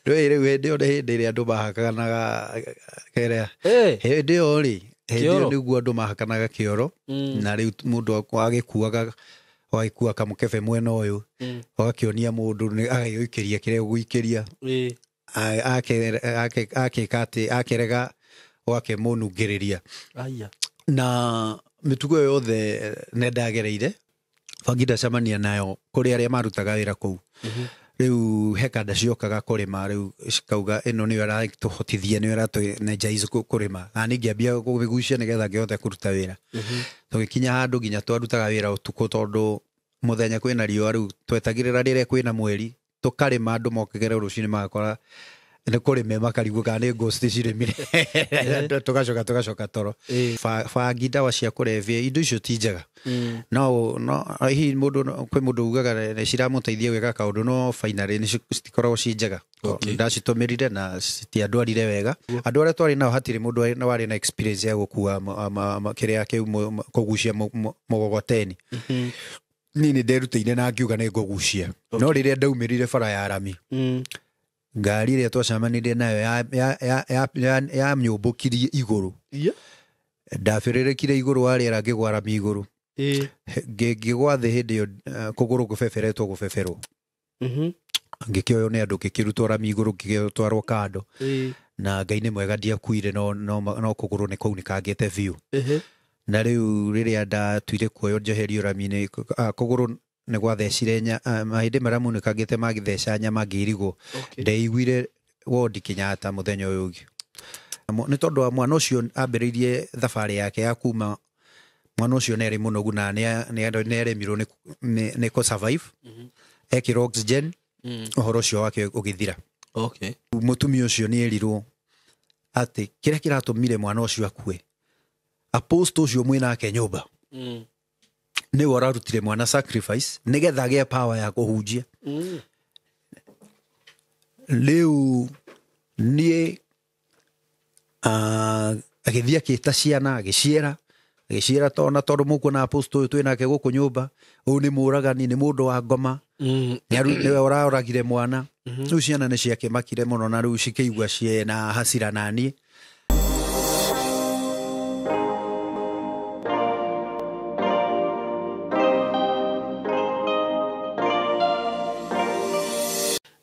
Rĩu rĩu hĩndĩ ĩyo nĩ hĩndĩ ĩrĩa andũ mahakanaga kĩrĩa. Eh. Hĩndĩ ĩyo rĩ, hĩndĩ ĩyo Kĩoro. nĩguo andũ mahakanaga kĩoro. Na rĩu mũndũ agĩkuaga agĩkua kamũkebe mwena ũyũ, ũgakĩonia mũndũ agagĩgũikĩria kĩrĩa ũgũikĩria. Akeka atĩ akerega ũgakĩmũnungĩrĩria. Aya. Na mĩtugo ĩyo yothe nĩ ndagereire, bangi ndacemania nayo kũrĩ arĩa marutaga wĩra kũu. Rĩu he kanda ciokaga kũrĩma, rĩu cikauga ĩno nĩyo ĩratũhotithia, nĩyo ĩratũenja kũrĩma, na niĩ ngĩambia kũmĩgucia nĩgetha ngĩhote kũruta wĩra. Tũgĩkinya handũ nginya twarutaga wĩra ũtukũ tondũ mũthenya kwĩna riũa, rĩu twetagĩrĩra rĩrĩa kwĩna mweri tũkarĩma, andũ mokĩgere rũcinĩ magakora nĩ kũrĩme makarigwo kana nĩ ghost cirĩmire. Tũgacoka tũgacoka toro. Bangi, ndawa cia kũrebia, indo icio ti njega. No no hihi mũndũ kwĩ mũndũ ugaga nĩ ciramũteithia gwĩka kaũndũ, no finally nĩ citikoragwo ci njega. Ndacitũmĩrire na citiandwarire wega. Andũ arĩa twarĩ nao hatirĩ mũndũ warĩ na experience ya gũkua kĩrĩa kĩu kũgucia mũgogoteni. Niĩ nĩ nderutĩire na ngiuga nĩ ngũgucia, no rĩrĩa ndaumĩrire bara ya rami, ngari ĩrĩa twacemanirie nayo yamĩũmbũkirie igũrũ. Ndabĩrĩrĩkire igũrũ wa rĩera, ngĩgwa rami igũrũ. Ngĩgwa thĩ hĩndĩ ĩyo, kũgũrũ kũbeberetwo gũbeberwo. Ngĩkĩoywo nĩ andũ, ngĩkĩrutwo rami igũrũ, ngĩgĩtwarwo kando. Na Ngai nĩ mwega, ndiakuire, no, no, no kũgũrũ nĩ kwaunĩkangĩte biũ. Na rĩu rĩrĩa ndatuire kuoywo njeherio rami-inĩ, kũgũrũ nĩ gwathecire mahĩndĩ marĩa maunĩkangĩte magĩtheca nyama ngĩirigwo. Ndeiguire wondi Kenyatta mũthenya ũyũ ũngĩ. Nĩ tondũ wa mwana ũcio ambĩrĩirie thabarĩ yake ya kuma, mwana ũcio nĩ arĩ mũnogu na nĩ aremirwo nĩ kũ survive. Ekĩrwo oxygen, ũhoro ũcio wake ũgĩthira. Mũtumia ũcio nĩ erirwo atĩ kĩrĩa kĩratũmire mwana ũcio akue, apostle ũcio mwĩnake nyũmba nĩwe ũrarutire mwana sacrifice nĩgetha agĩe power ya kũhunjia. Rĩu niĩ, agĩthiĩ akĩta ciana, agĩciĩra, agĩciĩra tona tondũ mũkuona apostle ũyũ twĩnake gũkũ nyũmba, ũyũ nĩ mũragani, nĩ mũndũ wa ngoma. Nĩwe ũroragire mwana. Rĩu ciana nĩ ciakĩmakire mũno na rĩu cikĩigua ciĩna hasira na niĩ.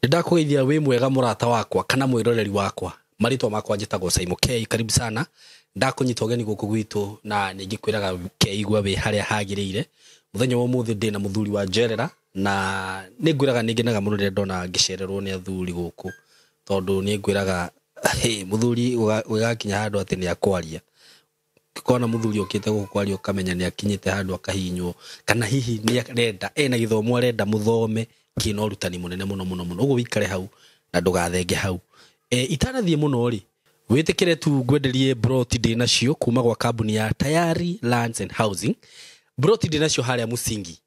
Nĩndakũgeithia wĩ mwega mũrata wakwa kana mwĩroreri wakwa. Marĩtwa makwa njĩtagwo Saimo K, karibu sana. Ndakũnyita ũgeni gũkũ gwitũ na nĩngĩkwĩraga keigua wĩ harĩa hagĩrĩire. Mũthenya wa ũmũthĩ ndĩna mũthuri wa njerera na nĩngwĩraga nĩngenaga mũno rĩrĩa ndona ngĩcererwo nĩ athuri gũkũ, tondũ nĩngwĩraga, hey, mũthuri ũgakinya handũ atĩ nĩakwaria. Ũkona mũthuri okĩte gũkũ kwaria ũkamenya nĩakinyĩte handũ akahihinywo, kana hihi nĩarenda, ena gĩthomo arenda mũthome kĩna ũrutani mũnene mũno mũno mũno. Ũguo wĩikare hau na ndũgathenge hau. Itanathiĩ mũno rĩ, wĩtĩkĩre tu ngwenderie broti ndĩ nacio kuma gwa kambuni ya Tayari Lands and Housing. Broti ndĩ nacio harĩa Musingi.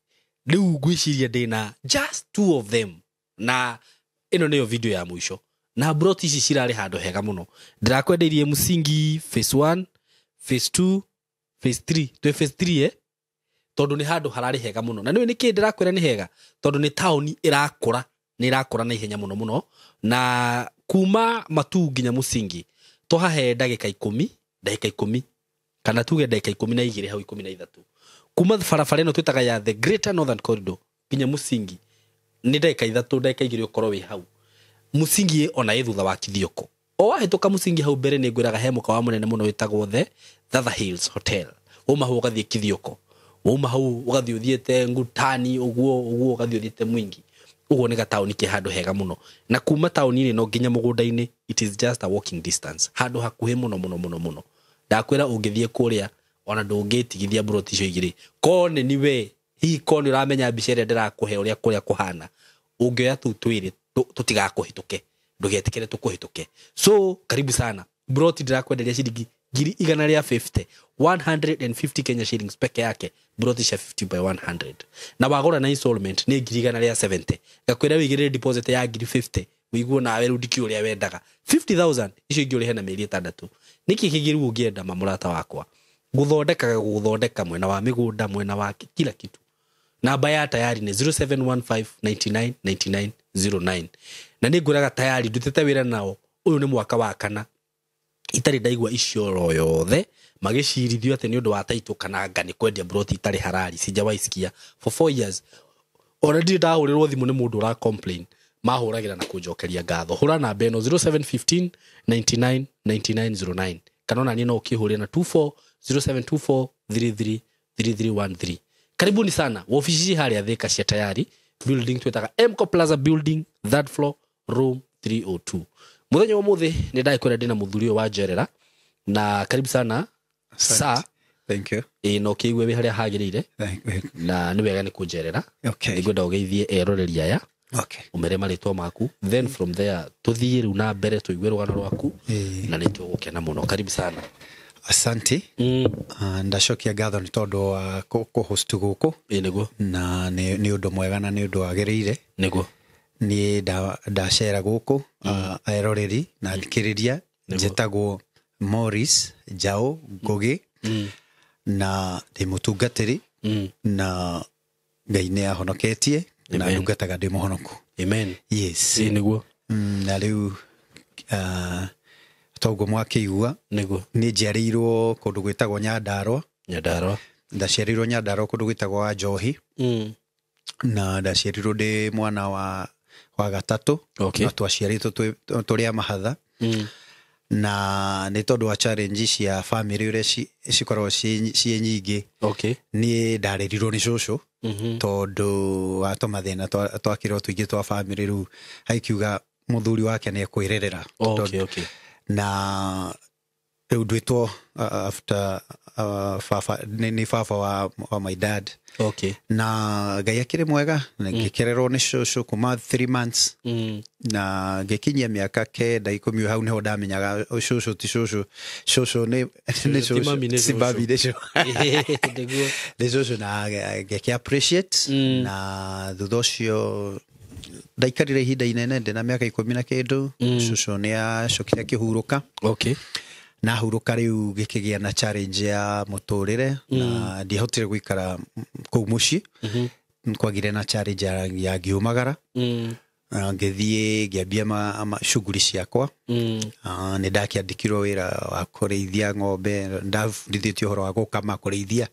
Rĩu ngwĩciria ndĩ na just two of them, na ĩno nĩyo video ya mũico. Na broti ici cirarĩ handũ hega mũno. Ndĩrakwendeirie Musingi phase 1, phase 2, phase 3. Twĩ phase 3, Tondũ nĩ handũ hararĩ hega mũno. Na nĩũĩ nĩkĩ ndĩrakwĩra nĩ hega? Tondũ nĩ taũni ĩrakũra, nĩ ĩrakũra na ihenya mũno mũno. Na kuma Matuu nginya Musingi twahahe ndagĩka ikũmi, ndagĩka ikũmi, kana tuge ndagĩka ikũmi na igĩrĩ hau ikũmi na ithatũ. Kuma barabara ĩno twĩtaga ya the Greater Northern Corridor nginya Musingi nĩ ndagĩka ithatũ, ndagĩka igĩrĩ ũkorwo wĩ hau. Musingi ona ĩ thutha wa Kithioko. O wahĩtũka Musingi hau mbere nĩ ngwĩraga he mũkawa mũnene mũno wĩtagwo the Thatha Hills Hotel. Wauma hau ũgathiĩ Kithioko. Wauma hau ũgathiĩ ũthiĩte Ngutani, ũguo, ũguo ũgathiĩ ũthiĩte Mwingi. Ũguo nĩ gataũni ke handũ hega mũno. Na kuma taũni-inĩ no nginya mũgũnda-inĩ, it is just a walking distance. Handũ hakuhĩ mũno mũno mũno mũno. Ndakwĩra ũngĩthiĩ kũrĩa ona ndũngĩtigithia broti icio igĩrĩ. Korwo nĩ we, hihi korwo nĩ ũramenya mbica ĩrĩa ndĩrakũhe ũrĩa kũrĩa kũhana, ũngĩoya tũu twĩrĩ tũtigakũhĩtũke. Ndũgetĩkĩre tũkũhĩtũke. So karibu sana. Broti ndĩrakwenderia ciringi ngiri igana rĩa fifty, one hundred and fifty Kenya shillings peke yake, broti cia 50 by 100. Na wagũra na installment nĩ ngiri igana rĩa 70. Ngakwĩra wĩigĩrĩre deposit ya ngiri 50, wĩigue nawe rĩu ndikĩũĩ ũrĩa wendaga. 50,000 icio ingĩ ũrĩhe na mĩeri ĩtandatũ. Nĩkĩ kĩngĩ rĩu ũngĩenda ma mũrata wakwa? Gũthondekaga gũthondeka mwena wa mĩgũnda, mwena wa kila kitu. Namba ya Tayari nĩ zero seven one five ninety nine ninety nine 09. Na nĩ ngwĩraga tayari ndutĩte wĩra nao, ũyũ nĩ mwaka wa kana itarĩ ndaigua icio yothe magĩcirithio atĩ nĩ ũndũ wa taitũ kana anga nĩ kwendia broti itarĩ harari. Sijawahi sikia for 4 years. Ona ndirĩ ndahũrĩrwo thimũ nĩ mũndũ ũra complain, mahũragĩra na kũnjokeria ngatho. Hũra namba ĩno 0715 99 9909, kana ona niĩ no ũkĩhũrĩre na 24 0724 33 3313. Karibuni sana wobici harĩa Thika cia tayari building, twĩtaga Mco Plaza building, third floor, room 302. Mũthenya wa ũmũthĩ nĩ ndagĩkwĩra ndĩna mũthuri ũyũ wa njerera, na karibu sana sa. Thank you. Ĩ na ũkĩigue wĩ harĩa hagĩrĩire. Thank you. Na nĩ wega nĩ kũnjerera. Nĩngwenda ũgeithie eroreri aya, ũmere marĩtwa maku, then from there tũthiĩ rĩu na mbere tũigue rũgano rwaku. Na nĩ tũgũkena mũno. Karibu sana. Asante. Ndacokia ngatho nĩ tondũ wa kũ-host gũkũ. Ĩ nĩguo. Na nĩ ũndũ mwega na nĩ ũndũ wagĩrĩire. Niĩ ndacera gũkũ, eroreri na thikĩrĩria, njĩtagwo Morris Njau Ngugi, na ndĩ mũtungatĩri, na Ngai nĩ ahonoketie na Amen. ndungataga ndĩ mũhonoku. Amen. Yes. Ĩ nĩguo. Na rĩu toguo mwakĩigua, nĩ njiarĩirwo kũndũ gwĩtagwo Nyandarũa. Nyandarũa. Ndaciarĩirwo Nyandarũa kũndũ gwĩtagwo wa Njohi, na ndaciarirwo ndĩ mwana wa gatatũ. Na twaciarĩtwo tũrĩ a mahatha. Na nĩ tondũ wa challenge cia family ũrĩa cikoragwo ciĩ nyingĩ, niĩ ndarĩrirwo nĩ cũcũ, tondũ wa tũmathĩna twakĩrwo tũingĩ twa family. Rĩu haikiuga mũthuri wake nĩ ekwĩrerera. Na rĩu ndwĩtwo after baba, nĩ baba wa my dad. Na Ngai akĩrĩ mwega na ngĩkererwo nĩ cũcũ kuma 3 months, na ngĩkinyia mĩaka 9, 10, hau nĩho ndamenyaga cũcũ ti cũcũ, cũcũ nĩ ti mami, nĩ cũcũ, ti mami, nĩ cũcũ. Nĩ cũcũ, na ngĩkĩ appreciate. Na thutha ũcio ndaikarire ihinda inene ndĩna mĩaka 10 na kĩndũ. Cũcũ nĩ acokire akĩhurũka. Na hurũka rĩu gĩkĩgĩa na challenge ya mũtũrĩre, na ndiahotire gũikara kũu mũciĩ. Kwagire na challenge ya ngiumagara. Na ngĩthiĩ ngĩambia shughuli ciakwa. Nĩ ndakĩandĩkirwo wĩra wa kũrĩithia ng'ombe, ndabundithĩtio ũhoro wa gũkama, kũrĩithia.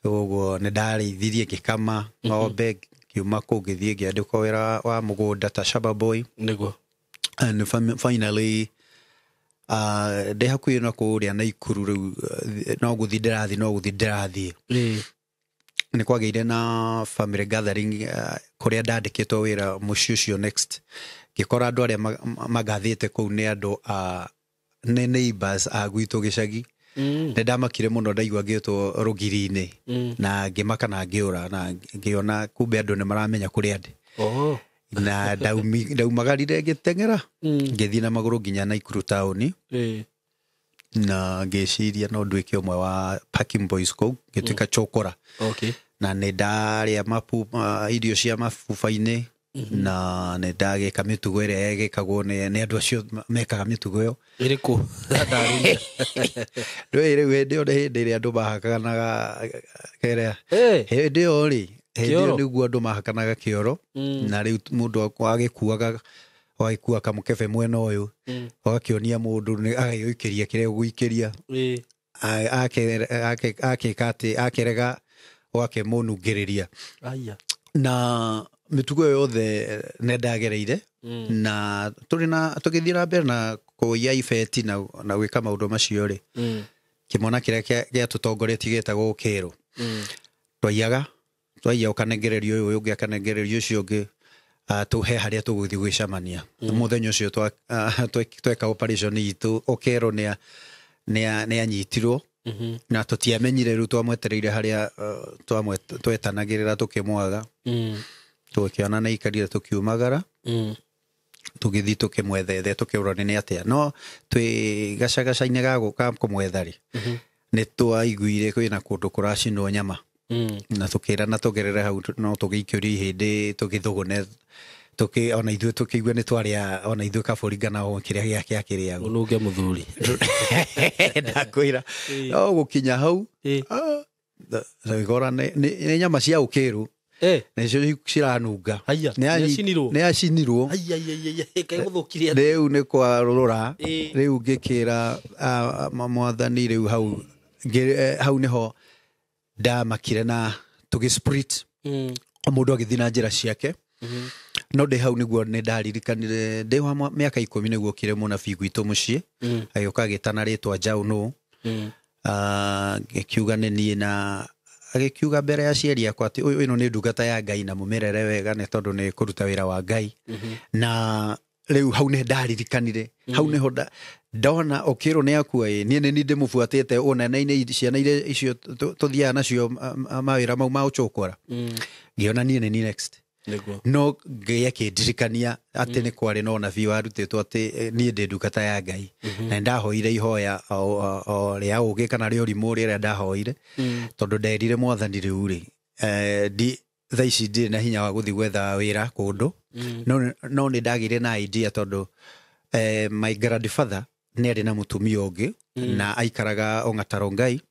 Ũguo nĩ ndarĩithirie, ngĩkama ng'ombe, ngiuma kũu ngĩthiĩ ngĩandĩkwo wĩra wa mũgũnda ta shamba boy. And finally ndĩ hakuhĩ na kũrĩa Naikuru rĩu, no gũthiĩ ndĩrathiĩ, no gũthiĩ ndĩrathiĩ, nĩ kwagĩire na family gathering, kũrĩa ndandĩkĩtwo wĩra mũciĩ ũcio next. Ngĩkora andũ arĩa magathĩte kũu nĩ andũ a nĩ neighbors a gwitũ gĩcagi. Nĩ ndamakire mũno ndaigua ngĩtwo rũgiri-inĩ, na ngĩmaka na ngĩũra, na ngĩona kumbe andũ nĩ maramenya kũrĩa ndĩ. Na ndaumagarire ngĩteng'era, ngĩthiĩ na magũrũ nginya Naikuru taũni, na ngĩciria no nduĩke ũmwe wa parking boys kũu, ngĩtuĩka chokora. Na nĩ ndarĩa irio cia mabuba-inĩ, na nĩ ndagĩka mĩtugo ĩrĩa ĩgĩkagwo nĩ andũ acio mekaga mĩtugo ĩyo. Ĩrĩkũ? Ndarĩria. Ndũĩ rĩu hĩndĩ ĩyo nĩ hĩndĩ ĩrĩa andũ mahakanaga kĩrĩa, hĩndĩ ĩyo rĩ, hĩndĩ ĩyo Kĩoro? nĩguo andũ mahakanaga kĩoro. Na rĩu mũndũ agĩkuaga, agĩkua kamũkebe mwena ũyũ, ũgakĩonia mũndũ agagĩũikĩria kĩrĩa ũgũikĩria. Akeka atĩ akerega ũgakĩmũnungĩrĩria. Aya. Na mĩtugo ĩyo yothe nĩ ndagereire. Na tũrĩ na tũgĩthiĩ na mbere na kũiya ibeti na gwĩka maũndũ macio rĩ, kĩmwana kĩrĩa gĩatũtongoretie gĩtagwo Ũkĩrũ. Twaiyaga, twaiya ũkanengererio ũyũ, ũyũ ũngĩ akanengererio ũcio ũngĩ, tũhe harĩa tũgũthiĩ gwĩcemania. Mũthenya ũcio tweka operation itũ, Ũkĩrũ nĩ anyitirwo. Na tũtiamenyire rĩu twamwetereire harĩa twetanagĩrĩra tũkĩmwaga. Tũkĩona nĩ aikarire, tũkiumagara, tũgĩthiĩ tũkĩmwethethe, tũkĩũra nĩ atĩa, no twĩ gacagaca-inĩ ga gũka kũmwetha rĩ, nĩ twaiguire kwĩna kũndũ kũracinwo nyama. Na tũkĩrana tũgerere hau no tũgĩikĩrie ihĩndĩ tũgĩthũgũne, ona ithuĩ tũkĩigue nĩ twarĩa ona ithuĩ kabũri kana o kĩrĩa gĩake akĩrĩagwo. Ũnunge mũthuri. Ndakwĩra, no gũkinya hau, tũgĩkora nĩ nyama cia Ũkĩrũ. Na icio ciranunga. Haya, nĩ nĩ acinirwo. Haya, kaĩ gũthũkire. Rĩu nĩ kwarũra. Rĩu ngĩkĩra mwathani rĩu hau hau nĩho ndamakire na tũgĩ split. O mũndũ agĩthiĩ na njĩra ciake. No ndĩ hau nĩguo nĩ ndaririkanire ndĩ wa mĩaka 10 nĩguo okire mũnabii gwitũ mũciĩ. Agĩũka agĩtana rĩtwa Njaũ nũ. Agĩkiuga nĩ niĩ na agĩkiuga mbere ya aciari akwa atĩ ũyũ ĩno nĩ ndungata ya Ngai na mũmĩrere wega nĩ tondũ nĩ kũruta wĩra wa Ngai. Na rĩu hau nĩ ndaririkanire. Hau nĩho ndona ũkĩrwo nĩ akua ĩ niĩ nĩ niĩ ndĩmũbuatĩte ũnene-inĩ ciana iria icio tũthiaga nacio mawĩra mau ma ũcũkũra. Ngĩona niĩ nĩ niĩ next. No Ngai akĩndirikania atĩ nĩ kwarĩ na ũnabii warutĩtwo atĩ niĩ ndĩ ndungata ya Ngai. Na ndahoire ihoya o rĩa ũgĩ kana rĩa ũrimũ rĩrĩa ndahoire. Tondũ nderire mwathani rĩu rĩ thaa ici ndirĩ na hinya wa gũthiĩ gwetha wĩra kũndũ. No nĩ ndagĩire na idea tondũ my grandfather nĩ arĩ na mũtumia ũngĩ na aikaraga Ong'ataro Ngai.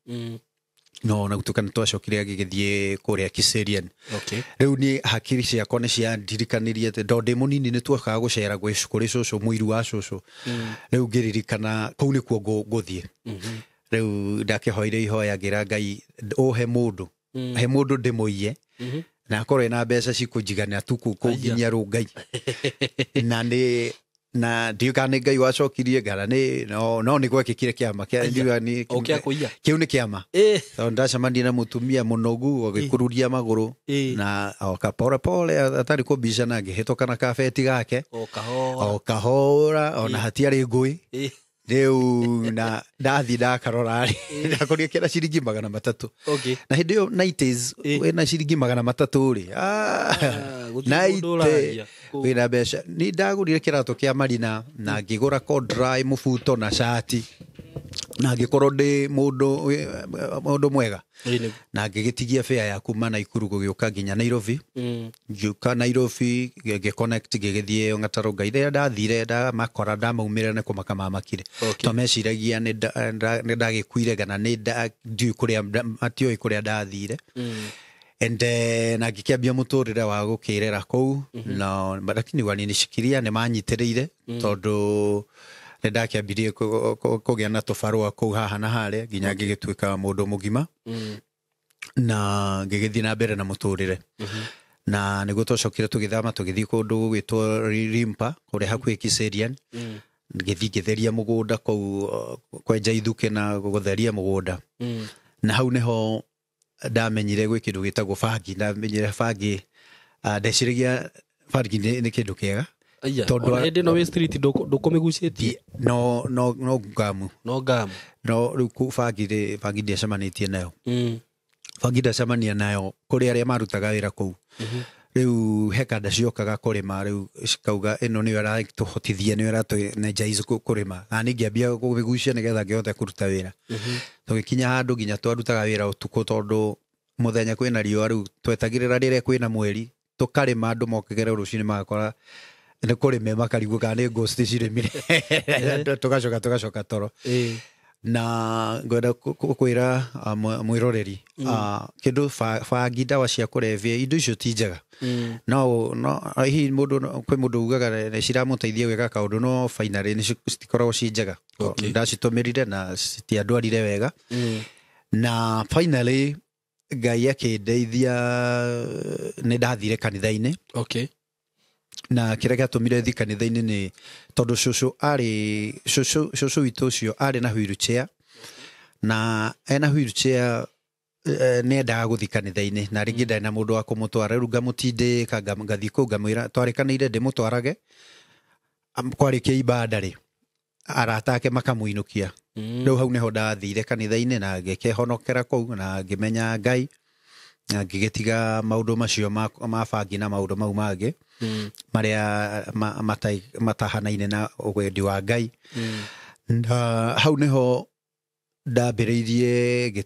No na gutuka nĩ twacokire agĩgĩthiĩ kũrĩa Kiserian. Rĩu niĩ hakiri ciakwa nĩ ciandirikanirie atĩ ndoo ndĩ mũnini nĩ tuokaga gũcera kũrĩ cũcũ mũiru wa cũcũ. Rĩu ngĩririkana kũu nĩkuo ngũthiĩ. Rĩu ndakĩhoire ihoya ngĩra Ngai ũhe mũndũ. He mũndũ ndĩmũiye. Na akorwo ena mbeca cikũnjigana tu kũnginyia rũngai. Na nĩ na ndiũĩ kana nĩ Ngai wacokirie kana nĩ no nĩ gwekĩkire kĩama kĩu nĩ kĩama. Tondũ ndacemanirie na mũtumia mũnogu agĩkururia magũrũ na oka pole pole atarĩ kũbicana ngĩhĩtũka na kabeti gake o kahora ona hatiarĩ ngũĩ. Rĩu na ndathiĩ ndakarora rĩ ndakorire kĩna ciringi 300. Na hĩndĩ ĩyo 90s wĩna ciringi 300 rĩ wĩna mbeca. Nĩ ndagũrire kĩratũ kĩa Marina na ngĩgũra corduroy mũbuto na cati na ngĩkorwo ndĩ mũndũ mwega. Na ngĩgĩtigia fare ya kuma Naikuru gũgĩũka nginya Nairobi. Ngĩũka Nairobi ngĩconnect ngĩgĩthiĩ Ong'ataro Ngai. Rĩrĩa ndathire ndamakora ndamaumĩrĩra nĩ kũmaka mamakire. To meciragia nĩ ndagĩkuire kana nĩ ndiũĩ kũrĩa matiũĩ kũrĩa ndathire. And na ngĩkĩambia mũtũrĩre wa gũkĩrera kũu. No lakini walinishikilia nĩ manyitĩrĩire tondũ nĩ ndakĩambirie kũgĩa na tũbarũa kũu haha na harĩa nginya ngĩgĩtuĩka mũndũ mũgima. Na ngĩgĩthiĩ na mbere na mũtũrĩre. Na nĩguo twacokire tũgĩthama tũgĩthiĩ kũndũ gũgwĩtwo Rimpa kũrĩa hakuhĩ Kiserian. Ngĩthiĩ ngĩtheria mũgũnda kũu kwenja ithukĩ na gũtheria mũgũnda. Na hau nĩho ndamenyire gwĩ kĩndũ gĩtagwo bangi. Ndamenyire bangi ndeciragia bangi nĩ kĩndũ kĩega. Tondũ hĩndĩ ĩno wĩ street ndũkũmĩgucĩtie? No no ngamu. No ngamu. No rĩu bangi bangi ndiacemanĩtie nayo. Bangi ndacemania nayo kũrĩ arĩa marutaga wĩra kũu. Rĩu he kanda ciokaga kũrĩma rĩu cikauga ĩno nĩyo ĩratũhotithia nĩyo ĩratũnenja ici kũrĩma. Na niĩ ngĩambia kũmĩgucia nĩgetha ngĩhote kũruta wĩra. Tũgĩkinya handũ nginya twarutaga wĩra ũtukũ tondũ mũthenya kwĩna riũa rĩu twetagĩrĩra rĩrĩa kwĩna mweri tũkarĩma andũ mokĩgere rũcinĩ magakora nĩ kũrĩme makarigwo kana nĩ ghost cirĩmire. Tũgacoka toro. Na ngwenda kwĩra mwĩroreri kĩndũ bangi ndawa cia kũrebia indo icio ti njega. No hihi mũndũ kwĩ mũndũ ugaga nĩ ciramũteithia gwĩka kaũndũ no finally nĩ citikoragwo ci njega. Ndacitũmĩrire na citiandwarire wega. Na finally Ngai akĩndeithia nĩ ndathire kanitha-inĩ. Na kĩrĩa gĩatũmire thiĩ kanitha-inĩ nĩ tondũ cũcũ arĩ cũcũ witũ ũcio arĩ na wheelchair na ena wheelchair nĩ endaga gũthiĩ kanitha-inĩ na rĩngĩ ndarĩ na mũndũ wa kũmũtwara. Rĩu ngamũtindĩka ngathiĩ kũu ngamwĩra twarĩkanĩire ndĩmũtwarage kwarĩkia ibada rĩ arata ake makamũinũkia. Rĩu hau nĩho ndathire kanitha-inĩ na ngĩkĩhonokera kũu na ngĩmenya Ngai na ngĩgĩtiga maũndũ macio ma bangi na maũndũ mau mangĩ marĩa matahanaine na wendi wa Ngai. Na hau nĩho ndambĩrĩirie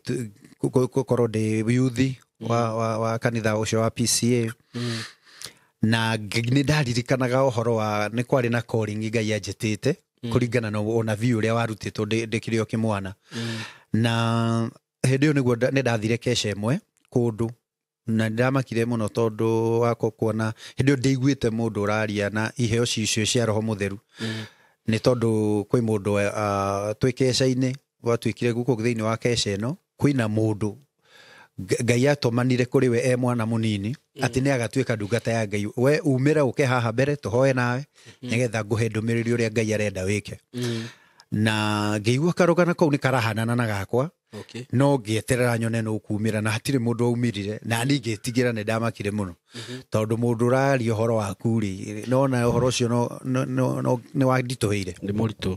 gũkorwo ndĩ youth wa kanitha ũcio wa PCA. Na nĩ ndaririkanaga ũhoro wa nĩ kwarĩ na calling Ngai anjĩtĩte kũringana na ũnabii ũrĩa warutĩtwo ndĩkĩrĩ o kĩmwana. Na hĩndĩ ĩyo nĩguo nĩ ndathire kesha ĩmwe kũndũ Na ndamakire mũno tondũ wa kuona hĩndĩ ĩyo ndĩiguĩte mũndũ ũraria na iheo icio cia Roho Mũtheru. Nĩ tondũ kwĩ mũndũ twĩ keca-inĩ gwatuĩkire gũkũ thĩinĩ wa keca ĩno kwĩna mũndũ Ngai atũmanire kũrĩ we e mwana mũnini atĩ nĩ agatuĩka ndungata ya Ngai. We umĩre ũke haha mbere tũhoe nawe nĩgetha ngũhe ndũmĩrĩri ũrĩa Ngai arenda wĩke. Na ngĩigua karũgano kau nĩ karahanana na gakwa. No ngĩeterera nyone nũ ũkumĩra na hatirĩ mũndũ waumĩrire na niĩ ngĩtigĩra nĩ ndamakire mũno tondũ mũndũ ũraria ũhoro waku rĩ nona ũhoro ũcio no nĩ wanditũhĩire. Nĩ mũritũ.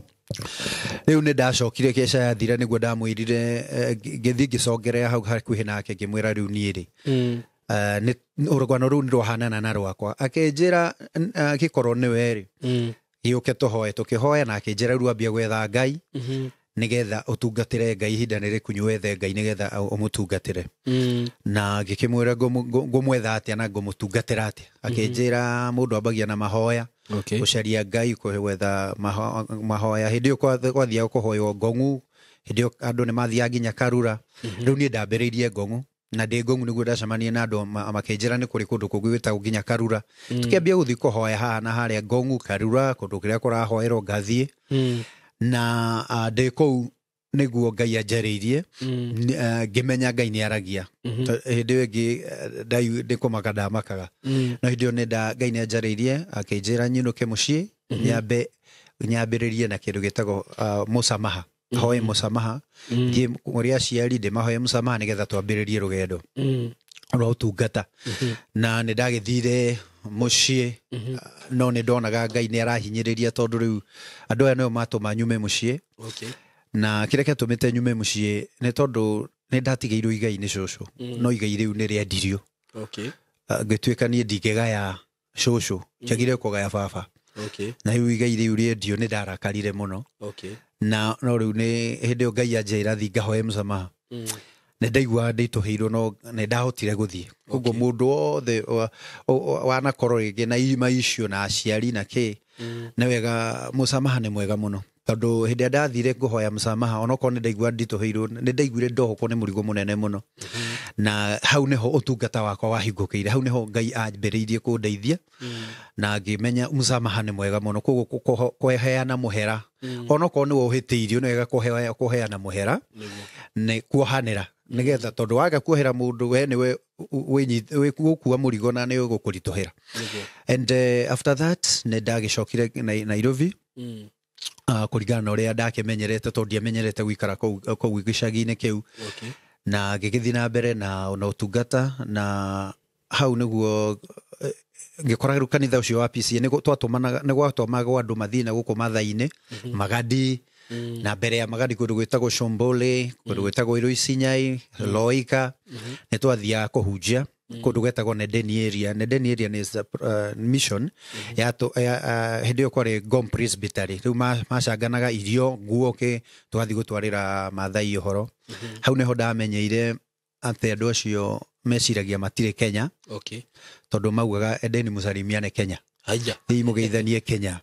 Rĩu nĩ ndacokire keca yathira nĩguo ndamwĩrire, ngĩthiĩ ngĩcongerea hau hakuhĩ nake ngĩmwĩra rĩu niĩ rĩ rũgano rũu nĩ rwahanana na rwakwa. Akĩnjĩra angĩkorwo nĩwe rĩ gĩũke tũhoe. Tũkĩhoya na akĩnjĩra rĩu ambia gwetha Ngai nĩgetha ũtungatĩre Ngai ihinda nĩ rĩkunyu wethe Ngai nĩgetha ũmũtungatĩre. Na ngĩkĩmwĩra ngũmwetha atĩa na ngũmũtungatĩra atĩa. Akĩnjĩra mũndũ ambagia na mahoya, gũcaria Ngai, gwetha mahoya. Hĩndĩ ĩyo gwathiaga kũhoywo ngong'u, hĩndĩ ĩyo andũ nĩ mathiaga nginya Karura. Rĩu niĩ ndambĩrĩirie ngong'u na ndĩ ngong'u nĩguo ndacemania na andũ makĩnjĩra nĩ kũrĩ kũndũ kũngĩ gwĩtagwo nginya Karura. Tũkĩambia gũthiĩ kũhoya haha na harĩa ngong'u, Karura, kũndũ kũrĩa kũrahoerwo ngathiĩ. Na ndĩ kũu nĩguo Ngai anjarĩirie, ngĩmenya Ngai nĩ aragia. Hĩndĩ ĩyo ĩngĩ ndĩ kũmaka ndamakaga. No hĩndĩ ĩyo Ngai nĩ anjarĩirie akĩnjĩra nyinũke mũciĩ nyambĩrĩrie na kĩndũ gĩtagwo mũsamaha. Hoe mũsamaha, thiĩ kũrĩ aciari ndĩmahoe mũsamaha nĩgetha twambĩrĩrie rũgendo rwa ũtungata. Na nĩ ndagĩthire mũciĩ, no nĩ ndonaga Ngai nĩ arahinyĩrĩria tondũ rĩu andũ aya nĩo matũma nyume mũciĩ. Na kĩrĩa gĩatũmĩte nyume mũciĩ nĩ tondũ nĩ ndatigĩirwo igai nĩ cũcũ, no igai rĩu nĩ rĩendirio. Ngĩtuĩka niĩ ndingĩgaya cũcũ, njagire kũgaya baba. Na rĩu igai rĩu rĩendio nĩ ndarakarire mũno. Na no rĩu nĩ hĩndĩ ĩyo Ngai anjĩra thiĩ ngahoe mũsamaha. Nĩ ndaiguaga nditũhĩirwo no nĩ ndahotire gũthiĩ. Koguo mũndũ wothe wanakorwo rĩngĩ na irima icio na aciari na kĩ, nĩ wega mũsamaha nĩ mwega mũno. Tondũ hĩndĩ ĩrĩa ndathire ngũhoya mũsamaha onokorwo nĩ ndaigua nditũhĩirwo, nĩ ndaiguire ndohokwo nĩ mũrigo mũnene mũno. Na hau nĩho ũtungata wakwa wahingũkĩire, hau nĩho Ngai ambĩrĩirie kũndeithia. Na ngĩmenya mũsamaha nĩ mwega mũno. Koguo kũheana mũhera, onokorwo nĩwe ũhĩtĩirio, nĩ wega kũheana mũhera, nĩ kuohanĩra nĩgetha tondũ waga kuohera mũndũ we nĩwe wĩgũkua mũrigo na nĩ ũgũkũritũhĩra. And after that nĩ ndagĩcokire Nairobi. Kũringana na ũrĩa ndakĩmenyerete tondũ ndiamenyerete gũikara kũu gĩcagi-inĩ kĩu. Na ngĩgĩthiĩ na mbere na ũtungata na hau nĩguo ngĩkora rĩu kanitha ũcio wa PCA nĩ gwatũmagwo andũ mathiĩ na gũkũ Mathai-inĩ, Magadi, na mbere ya Magadi kũndũ gwĩtagwo Shombole, kũndũ gwĩtagwo Iroisinyai, Loika, nĩ twathiaga kũhunjia kũndũ gwetagwo Nedeni area. Nedeni area nĩ mission hĩndĩ ĩyo kwarĩ Ngong Presbytery. Rĩu macanganaga irio, nguo kĩ, tũgathiĩ gũtwarĩra Mathai ũhoro. Hau nĩho ndamenyeire atĩ andũ acio meciragia matirĩ Kenya. Tondũ maugaga endeni mũcarimiane Kenya. Thiĩ mũgeithanie Kenya.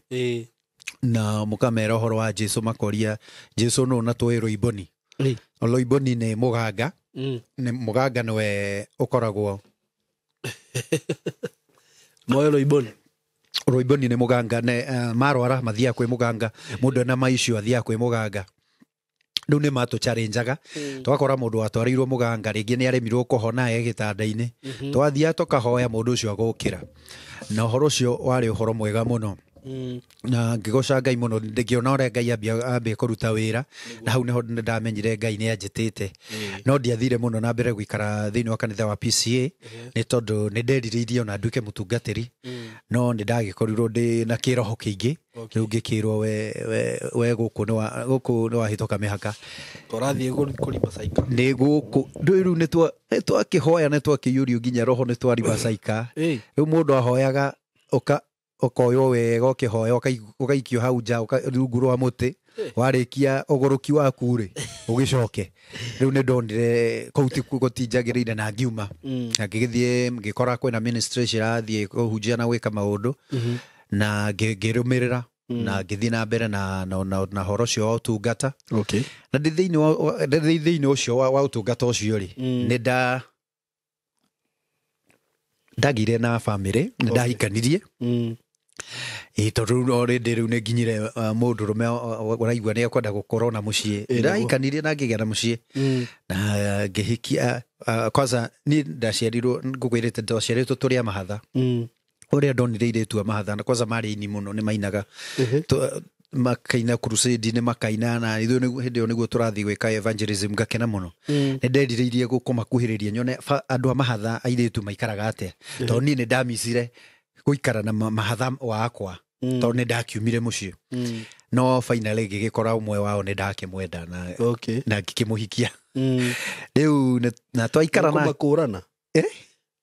Na mũkamera ũhoro wa Jesu, makoria Jesu nũ na tũĩ Rũiboni. Rũiboni nĩ mũganga. Nĩ mũganga nĩwe ũkoragwo Moyo Rũiboni. Rũiboni nĩ mũganga, nĩ marwara mathiaga kwĩ mũganga, mũndũ ena maicio athiaga kwĩ mũganga. Rĩu nĩ matũchallengeaga. Twakora mũndũ watwarĩirwo mũganga rĩngĩ nĩ aremirwo kũhona e gĩtanda-inĩ. Twathiaga tũkahoya mũndũ ũcio agũkĩra. Na ũhoro ũcio warĩ ũhoro mwega mũno. Na ngĩgoca Ngai mũno, ngĩona ũrĩa Ngai ambia kũruta wĩra. Na hau nĩho ndamenyire Ngai nĩ anjĩtĩte. No ndiathire mũno na mbere gũikara thĩinĩ wa kanitha wa PCA, nĩ tondũ nĩ nderirĩirie ona nduĩke mũtungatĩri. No nĩ ndagĩkorirwo ndĩ na kĩroho kĩingĩ. Rĩu ngĩkĩrwo we gũkũ nĩ wahĩtũka mĩhaka. Tũrathiĩ kũribacaika. Nĩ gũkũ. Rĩu nĩ twakĩhoya, nĩ twakĩiyũrio nginya roho, nĩ twaribacaika. Rĩu mũndũ ahoyaga ũkoywo wega ũkĩhoya, ũgaikio hau nja, rungu rwa mũtĩ, warĩkia ũgũrũki waku rĩ, ũgĩcoke. Rĩu nĩ ndonire kũu ti gũtinjagĩrĩire na ngiuma. Na ngĩgĩthiĩ ngĩkora kwĩna ministry cirathiĩ kũhunjia na gwĩka maũndũ. Na ngĩrũmĩrĩra, na ngĩthiĩ na mbere na ũhoro ũcio wa ũtungata. Na ndĩ thĩinĩ ũcio wa ũtungata ũcio rĩ, nĩ Ndagire na family, nĩ ndahikanirie. Ĩ tondũ rĩu already rĩu nĩ nginyire mũndũrũme ũraigua nĩ ekwenda gũkorwo na mũciĩ. Ĩ, nĩguo. Ndahikanirie na ngĩgĩa na mũciĩ na ngĩhikia. Kwanza niĩ ndaciarirwo, ngũkwĩrĩte ndaciarĩtwo tũrĩ a mahatha. Ũrĩa ndonire irĩtu a mahatha, na kwanza marĩ aini mũno, nĩ mainaga. Makaina crusade-inĩ, makaina, na ithuĩ hĩndĩ ĩyo nĩguo tũrathiĩ gwĩka evangelism. Ngakena mũno. Nĩ nderirĩirie kũmakuhĩrĩria nyone andũ a mahatha airĩtu maikaraga atĩa, tondũ niĩ nĩ ndamicire gũikara na mahatha wakwa, tondũ nĩ ndakiumire mũciĩ. No finally ngĩgĩkora ũmwe wao nĩ ndakĩmwenda na na ngĩkĩmũhikia. Rĩu na twaikara na Kũmakũrana? Eh?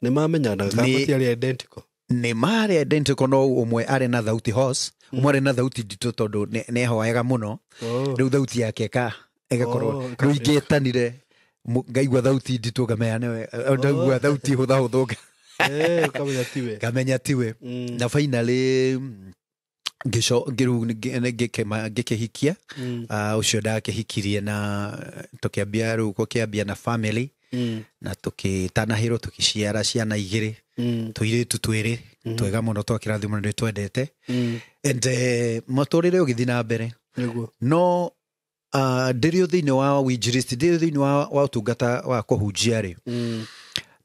Nĩ mamenyanaga kana matiarĩ identical? Nĩ marĩ identical, no ũmwe arĩ na thauti hoarse, ũmwe arĩ na thauti nditũ, tondũ nĩ ehoyaga mũno. Rĩu thauti yake ĩgakorwo Oh, rĩu ingĩtanire ngaigua thauti nditũ ngamenya nĩwe, ndaigua thauti hũthahũthũ Eh, ũkamenya tiwe. ngamenya tiwe. Na finally ngĩru ngĩkĩhikia. Ũcio ndakĩhikirie na tũkĩambia rĩu gũkĩambia na family na tũkĩtanahĩrwo, tũkĩciara ciana igĩrĩ, tũirĩtu twĩrĩ twega mũno twakĩrathimwo nĩ twendete. And mũtũrĩre ũgĩthiĩ na mbere. No ndĩrĩ o thĩinĩ wa ũinjilisti, ndĩrĩ thĩinĩ wa ũtungata wa kũhunjia rĩ,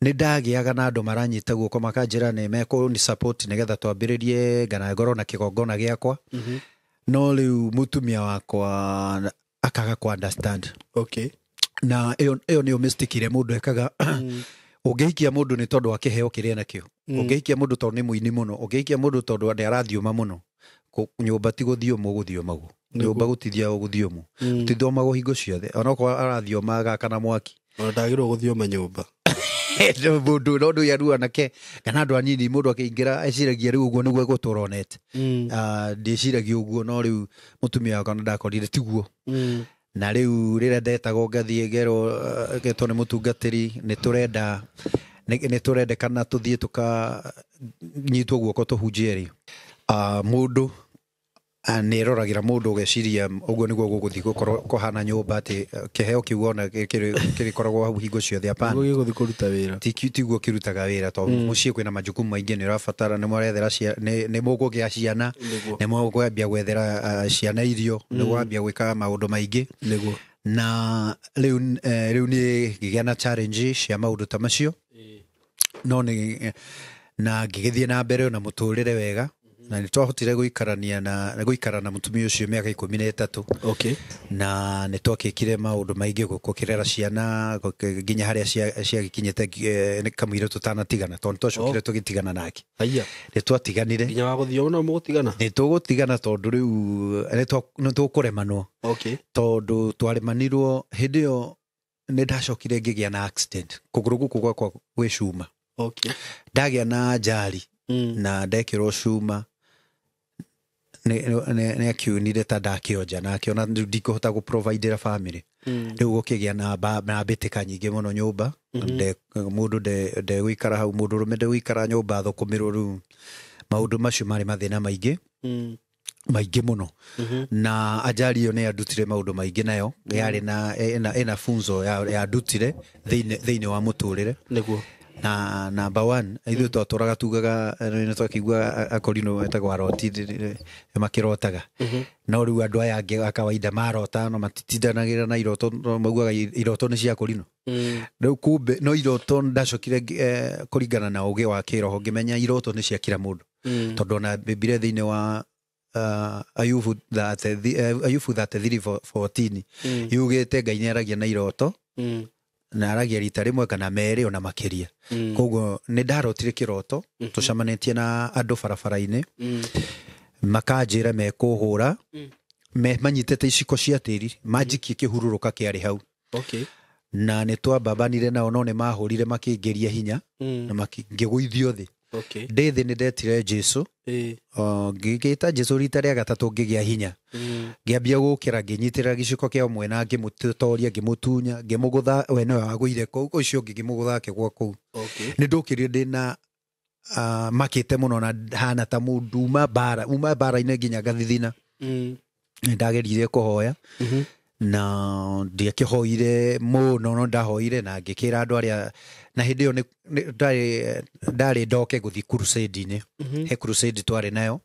nĩ ndagĩaga na andũ maranyita guoko, makanjĩra nĩ mekũni support nĩgetha twambĩrĩrie ngana ngorwo na kĩgongona gĩakwa. No rĩu mũtumia wakwa akaga ku understand. Na ĩyo nĩyo mistake ĩrĩa mũndũ ekaga. Ũngĩhikia mũndũ nĩ tondũ wa kĩheo kĩrĩa nakĩo, ũngĩhikia mũndũ tondũ nĩ mũini mũno, ũngĩhikia mũndũ tondũ nĩ arathiũma mũno, nyũmba ti gũthiũmwo gũthiũmagwo. Nyũmba gũtithiagwo gũthiũmwo, gũtithiomagwo hingo ciothe, onokorwo arathioma gakana mwaki. Ona ndagĩrĩirwo gũthioma nyũmba. Mũndũ no ndũ yarua nake kana andũ anini, mũndũ akĩingĩra eciragia rĩu ũguo nĩguo egũtũra onete. Ndĩciragia ũguo, no rĩu mũtumia wakwa nĩ ndakorire tiguo. Na rĩu rĩrĩa ndetagwo ngathiĩ ngerwo, ngetwo nĩ mũtungatĩri, nĩ tũrenda nĩ tũrendekana tũthiĩ tũkanyitwo guoko tũhunjie rĩ, mũndũ nĩ eroragĩra mũndũ ũgeciria ũguo nĩguo gũgũthiĩ gũkorwo kũhana nyũmba, atĩ kĩheo kĩu ona kĩrĩkoragwo hau hingo ciothe. Hapana. Nĩguo gĩgũthiĩ kũruta wĩra. Tiguo kĩrutaga wĩra, tondũ mũciĩ kwĩna majukumu maingĩ, nĩ ũrabatara, nĩ mũrethera nĩ mũkũgĩa ciana, nĩ mũkwambia gwethera ciana irio, nĩ mũkwambia gwĩka maũndũ maingĩ. Na rĩu rĩu niĩ ngĩgĩa na challenge cia maũndũ ta macio, no nĩ na ngĩgĩthiĩ na mbere na mũtũrĩre wega, na nĩ twahotire gũikarania na gũikara na mũtumia ũcio mĩaka 13. Na nĩ twakĩkire maũndũ maingĩ, gũkĩrera ciana nginya harĩa ciagĩkinyĩte, nĩ kamũira tũtanatigana, tondũ nĩ twacokire tũgĩtigana nake. Haiya. Nĩ twatiganire. Nginya wa gũthioma no mũgũtigana? Nĩ tũgũtigana, tondũ rĩu nĩ tũkũremanwo. Tondũ twaremanirwo hĩndĩ ĩyo nĩ ndacokire ngĩgĩa na accident, kũgũrũ gũkũ gwakwa gwĩ cuma. Ndagĩa na njari na ndekĩrwo cuma, nĩ akiunire ta ndakĩonja na akĩona rĩu ndikũhota gũprovidera family. Rĩu gũkĩgĩa na na mbĩtĩka nyingĩ mũno nyũmba. Mũndũ ndegũikara hau, mũndũ ũrũme ndegũikara nyũmba athũkũmĩrwo. Rĩu maũndũ macio marĩ mathĩna maingĩ maingĩ mũno. Na ajali ĩyo nĩ yandutire maũndũ maingĩ, nayo yarĩ na ĩna funzo yandutire thĩinĩ wa mũtũrĩre. Na number one, ithuĩ twatũraga tugaga nĩ twakĩigua akorino etagwo aroti makĩrotaga, no rĩu andũ aya angĩ a kawaida marota no matitindanagĩra na iroto, no maugaga iroto nĩ cia korino. Rĩu kumbe no iroto ndacokire kũringana na ũgĩ wa kĩroho ngĩmenya iroto nĩ cia kila mũndũ, tondũ ona Bibilia thĩinĩ wa Ayubu Ayubu 33:14 yugĩte Ngai nĩ aragia na iroto, na aragia rita rĩmwe kana merĩ ona makĩria. Koguo nĩ ndarotire kĩroto tũcemanĩtie na andũ barabara-inĩ, makanjĩra mekũhũra, manyitĩte iciko cia tĩri manjikie kĩhurũrũka kĩarĩ hau. Na nĩ twambambanire nao, no nĩ mahũrire makĩngĩria hinya na ngĩgũithio thĩ. Ndĩ thĩ nĩ ndetire Jesu. Ngĩgĩta Jesu rita rĩa gatatũ, ngĩgĩa hinya, ngĩambia gũkĩra, ngĩnyitĩrĩra gĩciko kĩa ũmwe na ngĩmũtoria, ngĩmũtunya, ngĩmũgũtha, we nĩwe wagũire kũu, ũcio ũngĩ ngĩmũgũtha akĩgũa kũu. Nĩ ndũkĩrire ndĩna makĩte mũno na hana ta mũndũ uma mbara, uma mbara-inĩ nginya ngathithina. Nĩ ndageririe kũhoya. Na ndiakĩhoire mũno, no ndahoire na ngĩkĩra andũ arĩa, na hĩndĩ ĩyo ndarĩ ndoke gũthiĩ crusade-inĩ. He crusade twarĩ nayo.